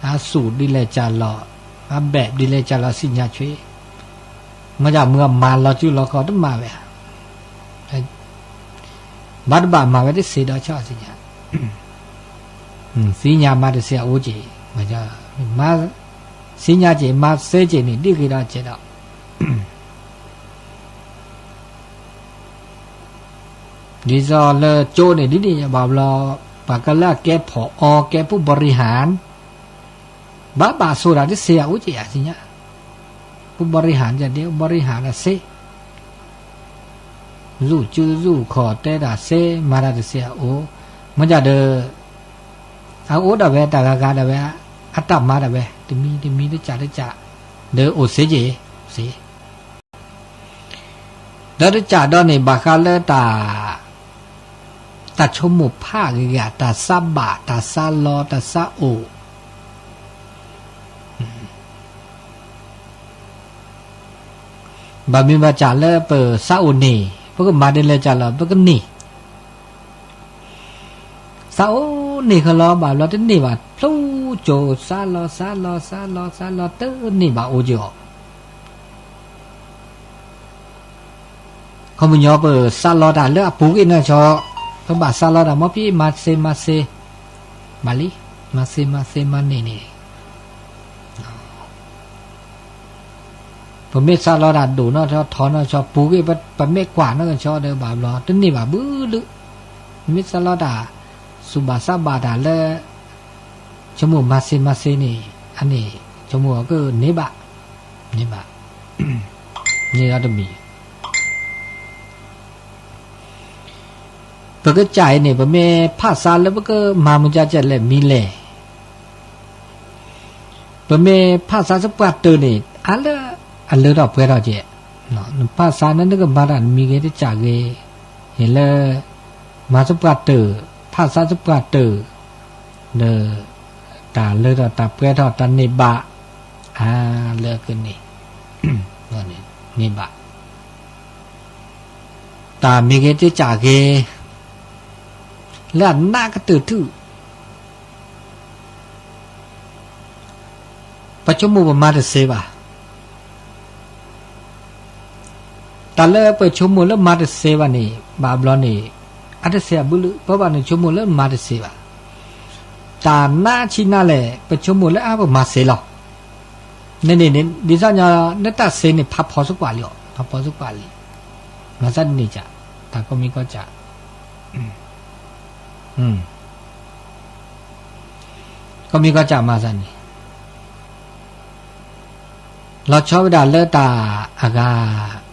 အသူၣ်ဒ်လဲၣ်ကၢ်လီၤ, အဘဲးဒ်လဲၣ်ကၢ်လီၤ စံၣ်ညါဆွဲ, မ့ၢ်ဒ်မုၢ်အမၤလီၤစုလီၤခီၣ်တမၤဝဲ ဘၣ်တဘၣ်မၤဝဲတစ့ဒီးဆီၣ်စံၣ်ညါ, စံၣ်ညါမၤတစ့အအိၣ်က့ၤ, စံၣ်ညါက့ၤ မၤစ့က့ၤန့ၣ် ဒ်ဂ့ၤဒီးကဲဒီး ဒ်သိးလၢကၠိန့ၣ် ဒ်န့ၣ်ဘၣ်ဘျီ, ပှၤကလၢအကဲဖီၣ်အီ ကဲ ผู้บริหาร, ဘၣ်ဘၣ်ဆိၣ်တၢ်တစ့အအိၣ်က့ၤဧါ စံၣ်ညါ, ผู้บริหาร ဒ် ผู้บริหาร တၢ်စ့ သူၣ်စုသူၣ်ခီၣ်တဲတၢ်စ့ မၤတၢ်တစ့အအိၣ်, မ့ၢ်ဒ်ဒီး အအိၣ်ဒၣ်ဝဲတၢ်ဂၤဂၤဒၣ်ဝဲ, အတၢ်မၤဒၣ်ဝဲ တမံၤတမံၤတကၢ်တကၢ်, ဒီးအိၣ်စ့က့ၤ, စ့ ဒီးတကးဒီးန့ၣ် ဘၣ်ဃးလၢတၢ်, တၢ်ဆိကမိၣ်ဖးဂ့ၤဂ့ၤ တၢ်စးဘၣ် တၢ်စးလီ တၢ်စးအိၣ်, ဘၣ်မ့ၢ်ဘၣ်စးလၢပစးအိၣ်န့ၣ် ပကမၤဒ်လဲၣ်ကၢ်လီၤ ပကန့ၢ် စးအိၣ်န့ၢ်ခဲလီၤ ဘၣ်ဘျီတန့ၢ်ဘၣ် ဖျိကၠိ စးလီ စးလီ စးလီ စးလီ တန့ၢ်ဘၣ်အိၣ်က့ၤအီၤ ခီပညီပစးလီတၢ်လၢအပူၤကွံာ်နီၢ်ဆီ, ပဘၣ်စးလီတၢ် မ်ပမၤစ့မၤစ့, ဘၣ်လံ, မၤစ့မၤစ့မၤန့ၢ်န့ၣ်, ပမ့ၢ်စးလီတၢ်ဒိၣ်နီၢ်ဆီ ထီနီၢ်ဆီ ပူၤကွံာ် ပမ့ၢ်ကွၢ်နီၢ်ကဆီဒီးဘၣ်ဘျီ တန့ၢ်ဘၣ်ဘုလု, ပမ့ၢ်စးလီတၢ် စူၢ်ဘၣ်စးဘၣ်တၢ်လၢ ဆိကမိၣ်မၤစ့မၤစ့န့ၣ်, အန့ၣ် ဆိကမိၣ်အီၤကန့ၢ်ဘၣ်, န့ၢ်ဘၣ်, န့ၢ်ဒီးတမံၤ ပကစၢ်အံၤန့ၣ် ပမ့ၢ်ဖးစးလၢပကမၤမုၢ်ကၢ်ကၢ်လဲၣ်မံၤလဲၣ်, ပမ့ၢ်ဖးစးသပှၢ်တၢၢ်န့ၣ် အါလၢအလၢထီၣ်ပှဲၤထီၣ်ကဲ, နဖးစးန့ၣ် နကမၤတၢ်နမံၤဂ့ၤတကၢ်ဂ့ၤ, ယလၢ မၤသပှၢ်တၢၢ်, ဖးစးသပှၢ်တၢၢ်, ဒီး တၢ်လၢထီၣ်တၢ်ပှဲၤထီၣ်တၢ်န့ၢ်ဘၣ်, အါလၢကန့ၢ်, န့ၢ်ဘၣ် တၢ်မ့ၢ်ဂ့ၤတကးဂ့ၤ, လၢအနးကတၢၢ်ထူၣ် ပဆိကမိၣ်ပမၤတစ့ဘၣ်. တၢ်လၢပဆိကမိၣ်လၢမၤတစ့ဘၣ်န့ၣ် ဘၣ်ဘျီန့ၣ် အတစ့အဘုလၢ ပဘၣ်န့ၣ်ဆိကမိၣ်လၢမၤတစ့ဘၣ်. တၢ်နးဆံးနၤလဲၣ် ပဆိကမိၣ်လၢအါပမၤစ့လီၤ. န့ၣ်န့ၣ် ဒ်သိးညီ နတၢ်စ့န့ၣ် ဖးဖီစ့ၢ်ကီးလံအီၤ ဖးဖီစ့ၢ်ကီးလံ. မၤသးတန့ၢ်စ့ၢ် တၢ်ကီမံၤကီၢ်စဲၣ် ကီမံၤကီၢ်စဲၣ်မၤသးန့ၣ် လီၤဆီဝဲဒၣ်လၢတၢ်အဂၤ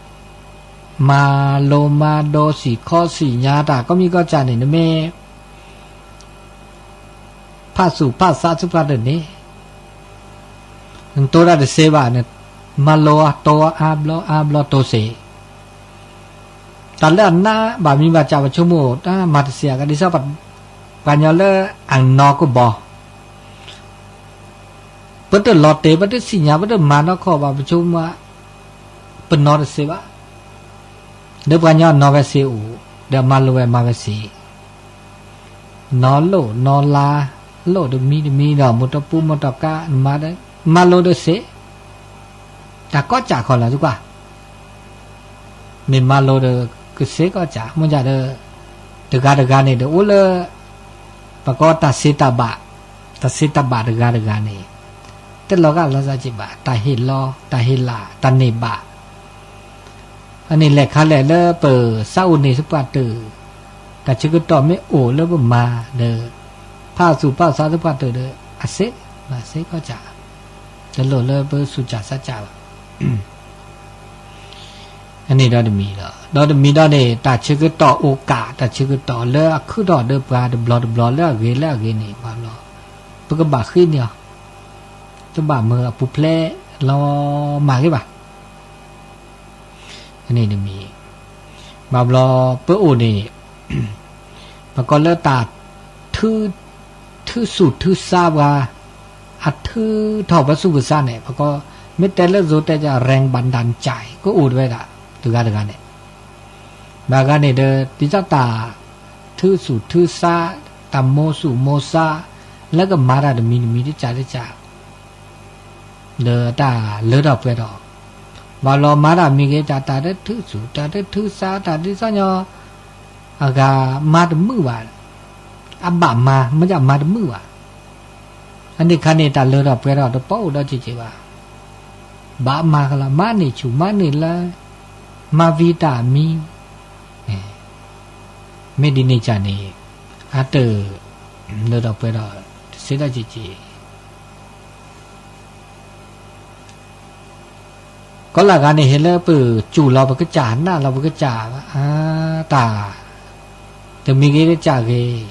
မၤလိမၤဒိးစံၣ်ခီစံၣ်ညါတၢ် ကီမံၤကီၢ်စဲၣ်န့ၣ် နမ့ၢ် ဖးသူၣ်ဖးသးသ့ၣ်တဖၣ်တန့ၣ် နတိၤတၢ်တစ့ဘၣ်န့ၣ် မၤလိအတိၤအါဘျီအါဘျီတိၤစ့ၢ် တၢ်လၢအနးဘၣ်မံၤဘၣ်စး ပဆိကမိၣ်တၢ်မၤတစ့အဂၤ ဒ်သိး ပှၤကညီလၢအနီၢ်ကဘီ ပတလီၤတဲာ် ပတသ့ၣ်ညါ ပတမၤနီၢ်ခီဘၣ် ပဆိကမိၣ် ပနီၢ်တစ့ဘၣ်. ဒီးပှၤကညီအနီၢ်ဝဲစ့အိၣ် ဒီးအမၤလိဝဲမၤဝဲစ့ နီၢ်လိၣ်နီၢ်လါ လိၣ်တမံၤတမံၤဒီး မိၢ်တီပူမိၢ်တီကါ မၤလိဒီးစ့ တၢ်ကီစဲၣ်ခီလီၤသ့ၣ်ကွၢ် မ့ၢ်မၤလိဒီး ကစ့ကီစၢ် မ့ၢ်ဒ်ဒီး တဂၤတဂၤန့ၣ်ဒီး အိၣ်လၢ ပကိးတၢ်စ့တၢ်ဘၣ်, တၢ်စ့တၢ်ဘၣ်တဂၤတဂၤန့ၣ် တလီၤဂာ်လီၤစၢ်က့ဘၣ်, တၢ်ဟ့ၣ်လီၤ, တၢ်ဟ့ၣ်လၢ်, တၢ်န့ၢ်ဘၣ် အန့ၣ်လဲၣ်ခါလဲၣ်လၢပစးအိၣ်န့ၣ်သပှၢ်တၢၢ်, တၢ်ဆၢကတီၢ်မ့ၢ်အိၣ်လၢပမၤဒီး ဖးသူၣ်ဖးသးသပှၢ်တၢၢ်ဒီး အစ့, မၤစ့ကီစၢ်, တလိၣ်လၢပသူၣ်စၢ်သးစၢ်ဘၣ်. အန့ၣ်ဒီတမံၤလီၤ. ဒီတမံၤဒီးန့ၣ် တၢ်ဆၢကတီၢ်အိၣ်ကၣ်, တၢ်ဆၢကတီၢ်လၢအခုၣ်ထီၣ်ဒီးပှၤတဘျီတဘျီလၢအဂ့ၤလၢအဂ့ၤန့ၣ် ဘၣ်ဘျီ ပကဘၣ်ဃ့န့ၢ်အီၤ, တဘၣ်မၤအပူၤဖျဲးလီၤမၢ်ဂ့ၤဘၣ်. အန့ၣ်တမံၤ, ဘၣ်ဘျီပအိၣ်န့ၣ် ပကိးလၢတၢ် ထုးသူၣ်ထုးသးပှၤ, အထုးထီၣ်ပသူၣ်ပသးန့ၣ် ပကိး, မ့ၢ်တဲလၢယိၤတဲ แรงบันดาลใจ ကအိၣ်တဝဲဒၣ် တဂၤတဂၤန့ၣ်, ဘၣ်ဂၤန့ၣ်ဒီး ဒ်သိးတၢ်ထုးသူၣ်ထုးသး, တၢ်မိၤသူၣ်မိၤသး, လၢကမၤတၢ်တမံၤတမံၤတကးတကး ဒီးတၢ်လၢထီၣ်ပှဲၤထီၣ်, ဘၣ်လီၤမၤတၢ်မံၤဂ့ၤ တၢ်တထုးသူၣ် တၢ်တထုးသး တၢ်ဒ်သိးညီ အဂၤမၤတမုာ်ဘၣ်, အဘၣ်မၤ မ့ၢ်ဒၣ်မၤတမုာ်ဘၣ်. အန့ၣ်ခါန့ၣ် တၢ်လၢထီၣ်ပှဲၤထီၣ်တပီအိၣ်ဒီးက့ၤက့ၤဘၣ်, ဘၣ်မၤကလီၤ မၤန့ၢ်ဆူၣ် မၤန့ၢ်လၢ မၤဝံၤတၢ်မံၤ, မ့ၢ်ဒ်န့ၣ်ကန့ၣ် အတၢ်လၢထီၣ်ပှဲၤထီၣ် တစ့ဒီးက့ၤက့ၤ ကီလၢဂၤန့ၣ် ဟ့ၣ်လၢပစူၢ်လီၤပကစၢ် နာ်လီၤပကစၢ်, တၢ် တမံၤဂ့ၤတကးဂ့ၤ,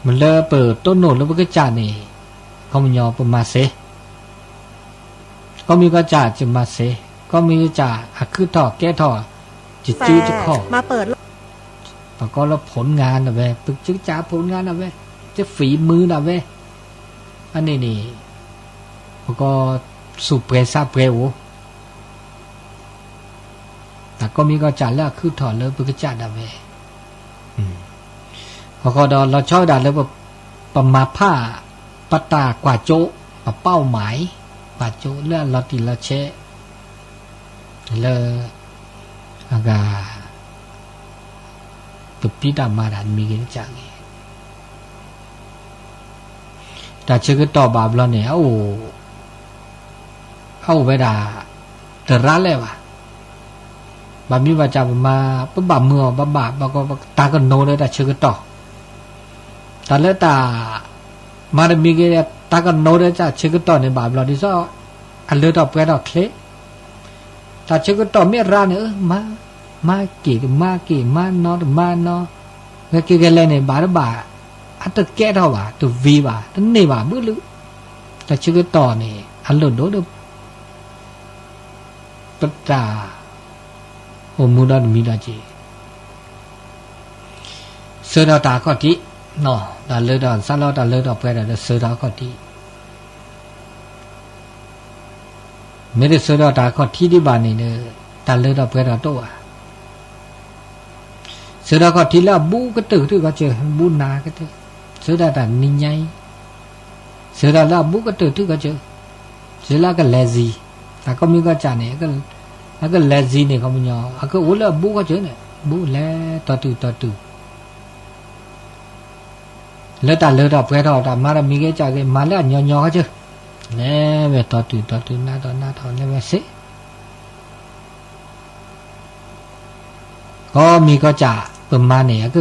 မ့ၢ်လၢပတိၢ်နီၣ်လၢပကစၢ်န့ၣ် ခီပညီပမၤစ့, ကီမံၤကီစၢ်ကမၤစ့, ကီမံၤကီစၢ်အခုၣ်ထီၣ်ကဲထီၣ် ကစုတခီၣ် ပကိးလၢ ผลงาน ဒၣ်ဝဲ, ပကစၢ် ผลงาน ဒၣ်ဝဲ, က ฝีมือ ဒၣ်ဝဲ, အန့ၣ်န့ၣ် ပကိး သူၣ်ပှဲၤသးပှဲၤအိၣ်, တၢ်ကီမံၤကီစၢ်လၢအခုၣ်ထီၣ်လၢပကစၢ်ဒၣ်ဝဲ, အဃိဒီးလီၤဆီဝဲဒၣ်လၢ ပမၤဖး ပတၢ်ကွၢ်စိ, ပ เป้าหมาย, ကွၢ်စိလၢအလီၤတံၢ်လီၤဆဲး လၢ အဂၤ ပဖံးတၢ်မၤတၢ်တမံၤဂ့ၤတကးဂ့ၤ, တၢ်ဆၢကတီၢ်ဘၣ်ဘျီန့ၣ် အအိၣ်ဝဲဒၣ် တရၣ်လဲၣ်ဘၣ်. ဘၣ်မံၤဘၣ်စးပမၤ ပဘၣ်မုာ်အီၤဘၣ်ဘၣ် ဘၣ်ကီ တၢ်ကနိဒီးတၢ်ဆၢကတီၢ်, တၢ်လၢတၢ် မၤတမံၤဂ့ၤ တၢ်ကနိဒီးတၢ်ဆၢကတီၢ်န့ၣ် ဘၣ်ဘျီဒ်သိး အလၢထီၣ်ပှဲၤထီၣ်ချ့, တၢ်ဆၢကတီၢ်မ့ၢ်ရၣ်န့ၣ် မၤ, မၤက့ၤတမၤက့ၤ မၤနီတမၤနီ, ဂဲၤက့ၤဂဲၤလဲၣ်န့ၣ် ဘၣ်တဘၣ် အတကဲထီၣ်ဘၣ် တဝံၤဘၣ် တန့ၢ်ဘၣ်ဘၣ်လၢ, တၢ်ဆၢကတီၢ်န့ၣ် အလိၣ်ဒိၣ်ဒီး ပတၢ် အိၣ်မူဒီတမံၤဒီးက့ၤ ဆၢထီၣ်တၢ်အခီၣ်ထံး, တၢ်လၢထီၣ် စးလီတၢ်လၢထီၣ်ပှဲၤထီၣ်ဒီးဆၢထီၣ်အခီၣ်ထံး, မ့ၢ်တဆၢထီၣ်တၢ်အခီၣ်ထံးဒံးဘၣ်န့ၣ်ဒီး တၢ်လၢထီၣ်ပှဲၤထီၣ်တအိၣ်ဘၣ်. ဆၢထၢၣ်ခီၣ်ထံးလၢအဘူးကတၢၢ်ကထူၣ်ကီၢ်စၢၤ ဘူးနၤကတၢၢ်, ဆၢထၢၣ်တၢ်နံၤညါအံၤ, ဆၢထၢၣ်လၢအဘူးကတၢၢ်ကထူၣ်ကီၢ်စၢၤ, ဆၢလၢအကလဲၤစံၤ, တၢ်ကီၢ်မံၤကီၢ်စဲၣ်န့ၣ်, အကလဲၤစံၤန့ၣ် ခီပညီ အကအိၣ်လၢအဘူးကီၢ်စၢၤန့ၣ် ဘူးလဲၤတီၤတုၤတီၤတုၤ လၢတၢ်လၢထီၣ်ပှဲၤထီၣ်တၢ်မၤဒီးမံၤဂ့ၤကၢ်ဂ့ၤ မၤလၢအညီညီကီၢ်စၢၤ, လဲၤဝဲတီၤတုၤတီၤတုၤ နးထီၣ်နးထီၣ်လဲၤဝဲစ့ၢ် ကီၢ်မံၤကီၢ်စဲၣ် ပမၤန့ၣ် အက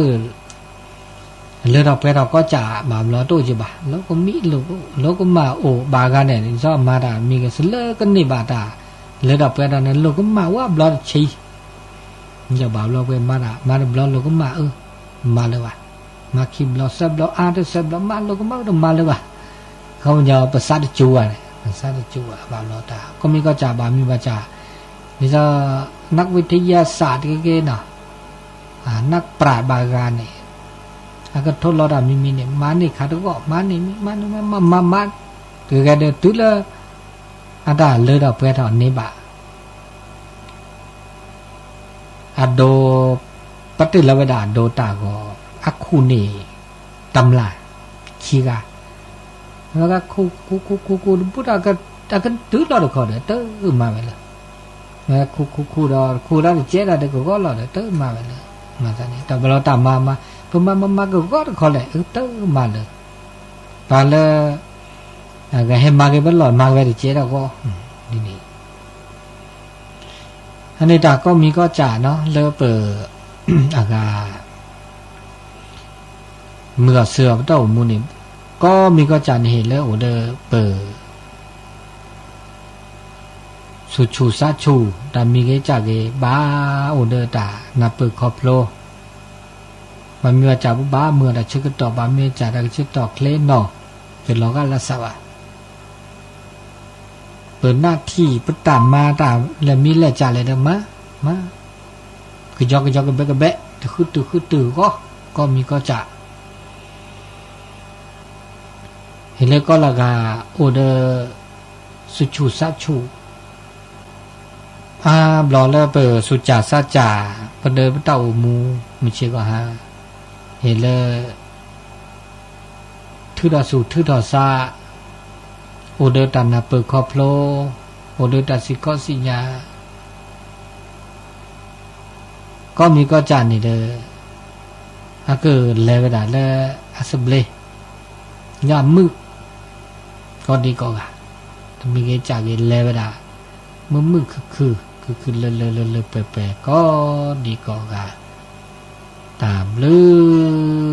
လၢထီၣ်ပှဲၤထီၣ်ကီၢ်စဲၣ်ဘၣ်ဘျီတအိၣ်ကဘၣ်, လိကမံလိကမၣ်အိၣ်ဘၣ်ဂၤန့ၣ် ဒ်သိးအမၤတၢ်မံၤဂ့ၤ စလၢကန့ၢ်ဘၣ်တၢ် လၢထီၣ်ပှဲၤထီၣ်န့ၣ် လိကမၣ်ဝဲဘျီတဆံ ယဘၣ်ဘျီပှဲၤမၤတၢ် မၤတဘျီလိကမၣ်အၢ မၤလၢၤဘၣ်, မၤခံဘျီသၢဘျီအါတသၢဘျီ မၤလိကမၣ်တမၤလၢၤဘၣ်, ခီပညီပစးတကၠူဘၣ်န့ၣ် ပစးတကၠူဘၣ် ဘၣ်ဘျီတၢ် ကီၢ်မံၤကီၢ်စဲၣ်ဘၣ်မံၤဘၣ်စး ဒ်သိး นักวิทยาศาสตร์ တက့ၢ်နီၤ นักปราชญ์ ဘၣ်ဂၤန့ၣ် အကထိလီၤတၢ်မံၤမံၤန့ၣ် မၤန့ၢ်ခးတဂီၢ် မၤန့ၢ်မံၤ မၤန့ၢ်မၤ မၤမၤ တဂၤဒီးတုၤလၢ အတၢ်လၢထီၣ်ပှဲၤထီၣ်န့ၢ်ဘၣ် အဒိ ပတုာ်လီၤဝဲဒၣ်အဒိတၢ်ဂီၤ အခူၣ်န့ၣ် တမျၢ် ခံဂၤ ဝဲခူၣ်ခူၣ်ခူၣ်ခူၣ်ခူၣ်တဘူၣ်ဒီး အကတုၤလီၤတခီဒီး တမၤဝဲလၢ ဝဲခူၣ်ခူၣ်ခူၣ်ဒီး ခူၣ်လၢတကဲဒီး တကဂီၢ်လီၤဒီး တမၤဝဲလၢ မၤသးန့ၣ် တၢ်ဘၣ်လီၤတၢ်မၤမၤ ပမၤမၤမၤကဂီၢ်တခီလဲၣ် တမၤလၢ ပှၤလၢ ကဟဲမၤက့ၤဝဲလီၤ မၤက့ၤဝဲတကဲဒီးဂီၢ် ဒ်န့ၣ် အန့ၣ်တၢ်ကီၢ်မံၤကီၢ်စဲၣ်နီၤ လၢပ အဂၤ မုာ်အီၤစၢၤအီၤပတၢ်အိၣ်မူန့ၣ် ကီၢ်မံၤကီၢ်စဲၣ်န့ၣ်ဟ့ၣ်လၢအိၣ်ဒီးပ ဆူၣ်ဆူၣ်စးဆူၣ် တၢ်မံၤဂ့ၤကၢ်ဂ့ၤ ဘၣ်အိၣ်ဒီးတၢ်နၢ်ပၢၢ်ခီဖျိ ဘၣ်မ့ၢ်ဝဲစၢ်ပဘၣ်မုာ်အီၤတၢ်ဆၢကတီၢ် ဘၣ်မ့ၢ်စၢ်တၢ်ကဆၢကတီၢ်ချ့နီၤ တလီၤဂာ်လၢစးဘၣ် ပနၢ်ထံၣ် ပတၢ်မၤတၢ်လဲၤမံၤလဲၤစၢ်လဲၣ်ဒီးမၤ မၤ ကယီကယီကဘဲကဘဲ တဃုတုၤဃုတုၤဂီၢ် ကီၢ်မံၤကီၢ်စဲၣ် ဟ့ၣ်လၢကီၢ်လၢဂၤ အိၣ်ဒီး ဆူၣ်ဆူၣ်စးဆူၣ် အါဘျီလၢပဆူၣ်စၢ်စးစၢ် ပဒီးပတၢ်အိၣ်မူ မုၢ်ဆ့ၣ်ဂီၢ်ဟါ ဟ့ၣ်လၢ ထုးထီၣ်ဆူၣ်ထုးထီၣ်စး အိၣ်ဒီးတၢ်နၢ်ပၢၢ်ခီဖျိ အိၣ်ဒီးတၢ်စံးခီၣ်စံးညါ ကီၢ်မံၤကီၢ်စဲၣ်န့ၣ်ဒီး အကလဲၤဝဲဒၣ်လၢအသဘျ့ လၢအမုာ် ကိးဒံကိးဂၤ တမံၤဂ့ၤစၢ်ဂ့ၤလဲၤဝဲဒၣ် မုာ်မုာ်ခုၣ်ခုၣ် ခုၣ်ခုၣ်လၢာ်လၢာ်လၢာ်လၢာ်ပှဲၤပှဲၤ ကိးဒံကိးဂၤ တၢ်ဘျုး